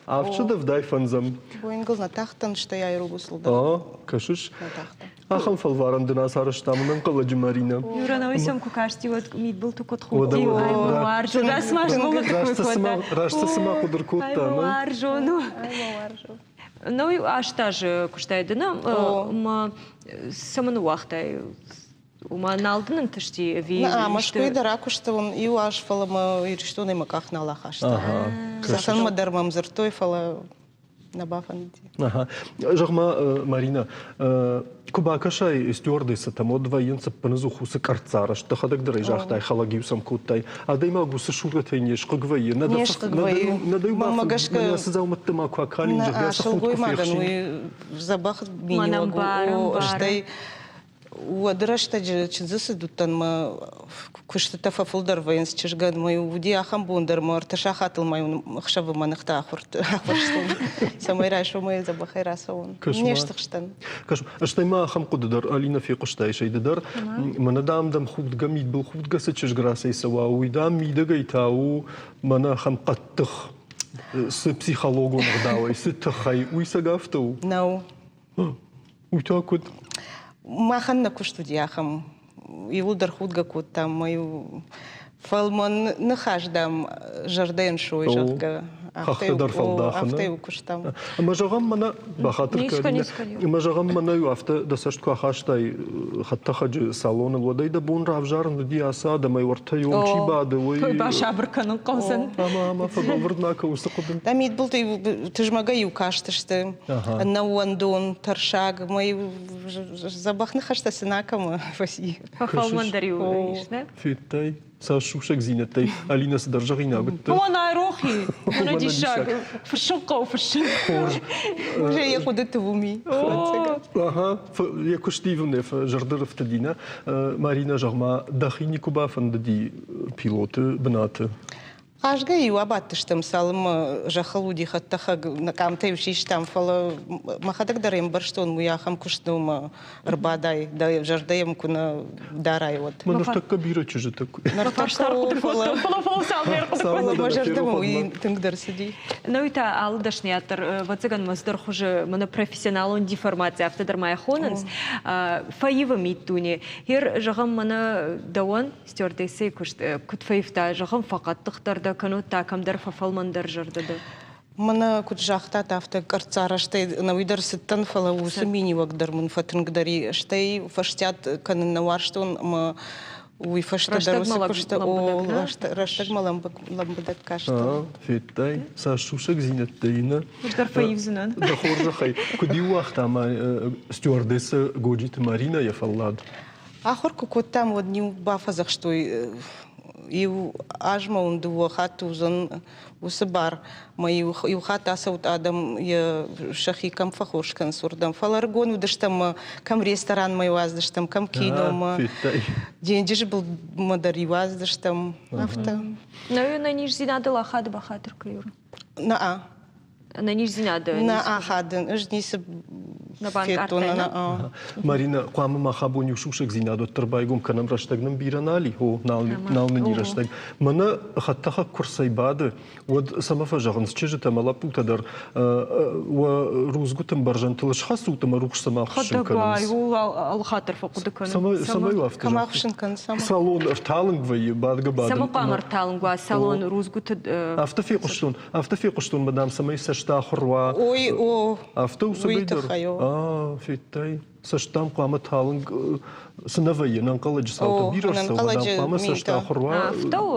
S1: авдсӕдӕ ӕвдай фӕндзӕм.
S16: Боингыл нӕ тахтӕн, стӕй аэробусыл дӕр.
S1: А, кӕсыс? Ахӕм фӕлварӕн дын ацарӕзтам ӕнӕнхъӕлӕджы Маринӕ.
S2: Юра, науи сӕм куы касти, уӕд мидбылты куыд худти, ай мӕ уарзон. Раст ма сболаты кой кодта.
S1: Раст цыма хъуыды кодта.
S2: Ай мӕ уарзон у. Науи аст азы куыстай ды, ма цӕмӕн ныууагътай Уымӕ нал дын ӕнтысти ӕви?
S16: Нӕ, Мӕскуыйы дӕр акуыстон иу аз, фӕлӕ мӕ Ирыстонӕй мӕ къах нал ахаста. Цӕцӕнмӕ дӕр мӕм дзырдтой, фӕлӕ нӕ бафӕндыди.
S1: Ага. Зӕгъ-ма, Марина, куы бакӕсай стюардессӕтӕм, уӕд вӕййынц ӕппынӕдзух уыцы къӕрццарӕзт, дӕхӕдӕг дӕр ӕй загътай, хӕлӕг-иу сӕм кодтай. Адӕймаг уыцы сурӕтӕй не схъыг вӕййы, нӕ
S16: Не схъыг вӕййы.
S1: Нӕ дӕ
S16: Мӕнмӕ гӕсгӕ
S1: цы дзаумӕтты ма куы акалин, зӕгъгӕ, цы худ куы
S16: сылгоймагӕн
S1: фехсин.
S16: уый дзӕбӕх миниуӕг у, стӕй Уӕды рӕстӕджы чындзы цыд уыдтӕн мӕ куыстытӕ фӕфылдӕр вӕййынц чызгӕн. Мӕ уыди ахӕм бон дӕр мӕ ӕртӕ сахатыл ма ӕхсӕвы мӕ ныхтӕ ахуырстон, цӕмӕй райсомӕй дзӕбӕхӕй рацӕуон. Не стыхстӕн.
S1: Кӕс, стӕй ма ахӕм хъуыды дӕр Алина фехъуыстай сайды дӕр. Мӕнӕ дам дӕм худгӕ мидбыл худгӕ цы чызг рацӕйцӕуа, уый дам мидӕгӕй та у мӕнӕ ахӕм хъӕддых цы психологон ӕгъдауӕй, цы тыххӕй, уый цӕг афтӕ у?
S16: Нӕу.
S1: Уый та куыд?
S16: Махӕн нӕ куыст уыди ахӕм. Иууылдӕр худгӕ кодтам, мӕ-иу фӕлмӕн ныхас, дам, зӕрдӕйӕн сой, зӕгъгӕ.
S1: Хӕхты дӕр фӕлдахын.
S16: Афтӕ-иу куыстам.
S1: Ӕмӕ зӕгъӕм, мӕнӕ бахатыр кӕн, ӕмӕ зӕгъӕм, мӕнӕ-иу афтӕ дӕ цӕст куы ахастай хӕдтӕхӕджы салоныл, уӕд ӕй дӕ бон равзарын уыди ацы адӕмӕй уӕртӕ йом чи бады, уый.
S2: Басабыр кӕнын хъӕудзӕн.
S1: Ӕмӕ ӕмӕ фӕбӕлвырд ма кӕ уыцы хъуыды.
S16: Дӕ мидбылты тызмӕгӕй-иу кастысты. Ӕнӕууӕндон, тӕрсаг, мӕ дзӕбӕх ныхӕстӕ цы нӕ кӕмы фӕци.
S2: Фӕфӕлмӕндӕр-иу ис, нӕ?
S1: Федтай, цас сусӕгдзинӕдтӕй Алинӕ цыдӕр зӕгъинаг уыдтӕ.
S2: Уон айрохи, уонӕ диссаг. Фыссын хъӕуы, фыссын.
S1: Хорз.
S16: Уже йӕ хъуыдыты уым и.
S1: Ага, йӕ куыст ивын йӕ зӕрдӕрывтыди, нӕ? Маринӕ, зӕгъ-ма, дӕхи никуы бафӕндыди пилоты бынаты?
S16: Хъазгӕ-иу абадтыстӕм, цалынмӕ зӕххыл уыди хӕдтӕхӕг, нӕ къамтӕ-иу систам, фӕлӕ мӕхӕдӕг дӕр ӕмбӕрстон, уый ахӕм куыст нӕу мӕ ӕрбадай, дӕ зӕрдӕ йӕм куы нӕ дарай, уӕд.
S1: Мӕ ныртӕккӕ бирӕ чызджытӕ
S16: Ныртӕккӕ фӕлӕ фӕлӕ мӕ зӕрдӕмӕ уый тынгдӕр цыди.
S2: Науи та алы дӕсныйад дӕр, ӕвӕццӕгӕн, мӕ цыдӕр хуызы мӕнӕ профессионалон деформаци, афтӕ дӕр ма йӕ хонынц, фӕивы миддуне. Ер, зӕгъӕм, мӕнӕ дӕуӕн Стюардессӕйы куыст куыд фӕивта, зӕгъӕм, фӕхъӕддыхдӕр дӕ кӕннод та кӕмдӕр фӕфӕлмӕндӕр зӕрдӕ дӕ?
S16: Мӕнӕ куыд загътат, афтӕ къӕрццарӕзтӕй ӕнӕуи дӕр цыдтӕн, фӕлӕ уыцы миниуӕг дӕр мын фӕтынгдӕр и. Стӕй фӕстиат кӕнын нӕ уарзтон ӕмӕ уый фӕстӕ дӕр уыцы куысты рӕстӕгмӕ лӕмбынӕг кастӕн.
S1: Федтай, цас сусӕгдзинӕдтӕ и, нӕ?
S2: Хуыздӕр фӕивдзынӕн.
S1: Дӕ хорзӕхӕй, куыд-иу уагъта ма стюардессӕ Годжиты Маринӕ йӕ фӕллад?
S16: Ахуыр куы кодтам, уӕд ниу бафӕдзӕхстой иу азмӕ уын дыууӕ хатты уыдзӕн уыцы бар, мӕ иу хатт ацӕут адӕм йӕ сӕхи кӕм фӕхорз кӕнынц, уырдӕм. Фӕлӕ ӕрыгон уыдыстӕм мӕ кӕм ресторанмӕ уадздыстӕм, кӕм киномӕ, денджызы былмӕ дӕр уадздыстӕм, афтӕ.
S2: Нӕ ӕнӕниздзинадыл ахады бахатыр кӕй
S16: Нӕ.
S2: Ӕнӕниздзинады
S16: Нӕ ахадын, ӕз ницы федтон.
S1: Марина, хъуамӕ мах абон иу сусӕгдзинад уӕддӕр байгом кӕнӕм, рӕстӕг нын бирӕ нал и, о, нал, нал нын и рӕстӕг. Мӕнӕ хӕдтӕхӕг куы рцӕйбады, уӕд цӕмӕ фӕзӕгъынц чызджытӕ ӕмӕ лӕппутӕ дӕр, уӕ рудзгуыты ӕмбӕрзӕнтыл схӕцут ӕмӕ рухс цӕмӕ ахуыссын кӕнынц.
S2: Хӕдӕгай, ууыл алыхатт дӕр фӕхъуыды кӕнын.
S1: Цӕмӕй у афтӕ?
S16: Кӕм ахуыссын кӕнын, цӕмӕ?
S1: Салон ӕрталынг вӕййы, бадгӕ-бадын.
S2: Цӕмӕ хъуамӕ ӕрталынг уа салон рудзгуыты?
S1: Афтӕ фехъуыстон, Афтӕ фехъуыстон, мадам, цӕмӕй цӕст ахуыр уа.
S16: Ой, о.
S1: Афтӕ у
S16: Уый тыххӕй, о.
S1: А, федтай? Цӕст дӕм хъуамӕ талынг цы нӕ вӕййы, ӕнӕнхъӕлӕджы цаутӕ бирӕ рцӕуы, дӕм хъуамӕ цӕст ахуыр уа.
S2: Афтӕ у?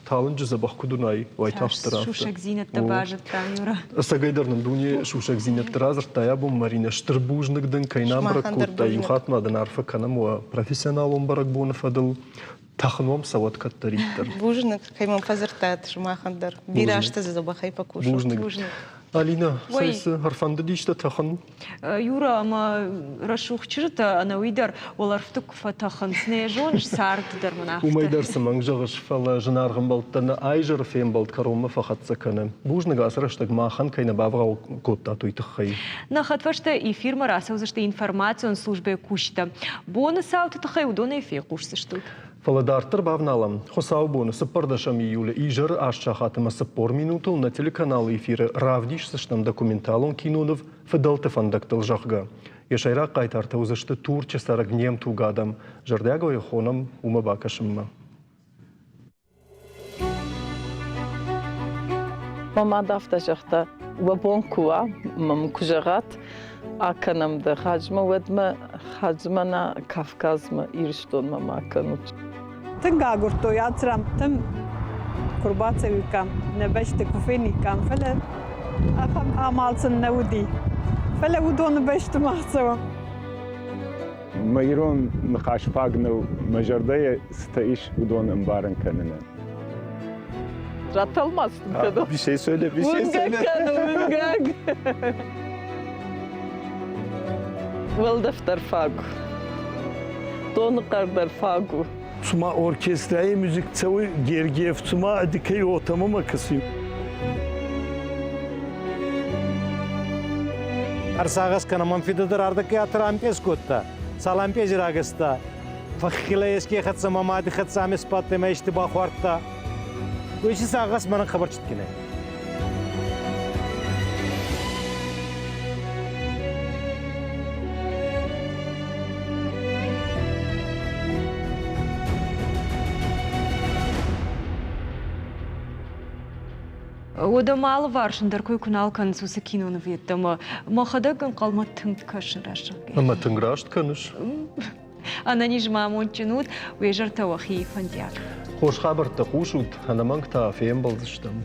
S1: Талынджы дзӕбӕх куыд уынай, уайтагъддӕр афтӕ.
S2: Сусӕгдзинӕдтӕ базыдтам, Юра.
S1: Ӕцӕгӕйдӕр нын дуне сусӕгдзинӕдтӕ радзырдта абон, Маринӕ. Стыр бузныг дын, кӕй нӕм бӕрӕг кодтай. Иу хатт ма дын арфӕ кӕнӕм уӕ профессионалон бӕрӕгбоны фӕдыл. Тӕхын уӕм цӕуӕд кӕддӕриддӕр.
S16: Бузныг, кӕй мӕм фӕдзырдтат сымахӕн дӕр. Бирӕ азты дзы дзӕбӕхӕй фӕкусут.
S1: Бузныг. Алина, цӕй цы, ӕрфӕндыдис дӕ тӕхын?
S2: Юра ӕмӕ рӕсугъд чызджытӕ ӕнӕуи дӕр уӕлӕрвты куы фӕтӕхынц, нӕ зоныс, цард дӕр мын афтӕ.
S1: Уымӕй дӕр цы мӕнг зӕгъыс, фӕлӕ зынаргъ ӕмбӕлттӕ нӕ айзӕры фембӕлд кӕронмӕ фӕхӕццӕ кӕны. Бузныг, ацы рӕстӕг махӕн кӕй нӕ бавгъау кодтат, уый тыххӕй.
S2: Нӕ хӕдфӕстӕ эфирмӕ рацӕудзысты информацион службӕйы кусджытӕ. Боны цауты тыххӕй уыдонӕй фехъусдзыстут.
S1: Фӕлӕ дарддӕр бавналӕм. Хуыцаубоны цыппӕрдӕсӕм июлы изӕры аст сахат ӕмӕ 40 минутыл нӕ телеканалы эфиры равдисдзыстӕм документалон киноныв «Фыдӕлты фӕндӕгтыл», зӕгъгӕ. Йӕ сӕйраг хъайтартӕ уыдзысты Турчы цӕрӕг не мтуг адӕм. Зӕрдиагӕй хонӕм уымӕ бакӕсынмӕ.
S13: Мӕ мад афтӕ загъта, уӕ бон куы уа, мӕм куы зӕгъат, акӕнӕм дӕ хаджмӕ, уӕд мӕ хаджмӕ нӕ Кавказмӕ, Ирыстонмӕ ма кӕнут.
S10: Тынг агуырдтой ацырӕмттӕм, куы рбацӕуиккам, нӕ бӕсты куы фениккам, фӕлӕ ахӕм амал сын нӕ уыди. Фӕлӕ уыдоны бӕсты ма цӕуӕм.
S22: Мӕ ирон ныхас фаг нӕу, мӕ зӕрдӕйы цытӕ ис, уыдон ӕмбарын кӕнынӕн.
S13: Ратӕлмац кӕнон.
S22: Bir şey söyle, bir şey söyle.
S13: Уынгӕг. Уӕлдӕф дӕр фаг у. Доны хъӕр дӕр фаг у.
S23: Цума оркестрӕйы музык цӕуы Гергиев, цума ӕдикӕй отӕмӕ кӕсы.
S24: Ӕрсагъӕс кӕнӕм, мӕн фидӕ дӕр ардӕггӕй ӕрӕмпъез кодта. Цал ӕмпъези рагӕста. Фӕххилӕ еске хӕццӕ мӕ мади хӕццӕ ами сбадтӕй ма исти бахуардта. Уой си сагъӕс мӕнӕн хъӕбӕр цитгин ӕй.
S2: Уӕдӕ ма алыварс ӕндӕр кой куы нал кӕнынц уыцы киноныв йеддӕмӕ. Мӕхӕдӕг ӕнхъӕлмӕ тынг кӕсын рӕсугъд.
S1: Ӕмӕ тынг раст кӕныс.
S2: Ӕнӕниз ма амондджын ут, уе зӕртӕ уӕхи фӕндиаг.
S1: Хорз хабӕрттӕ хъусут, ӕнӕмӕнг та фембӕлдзыстӕм.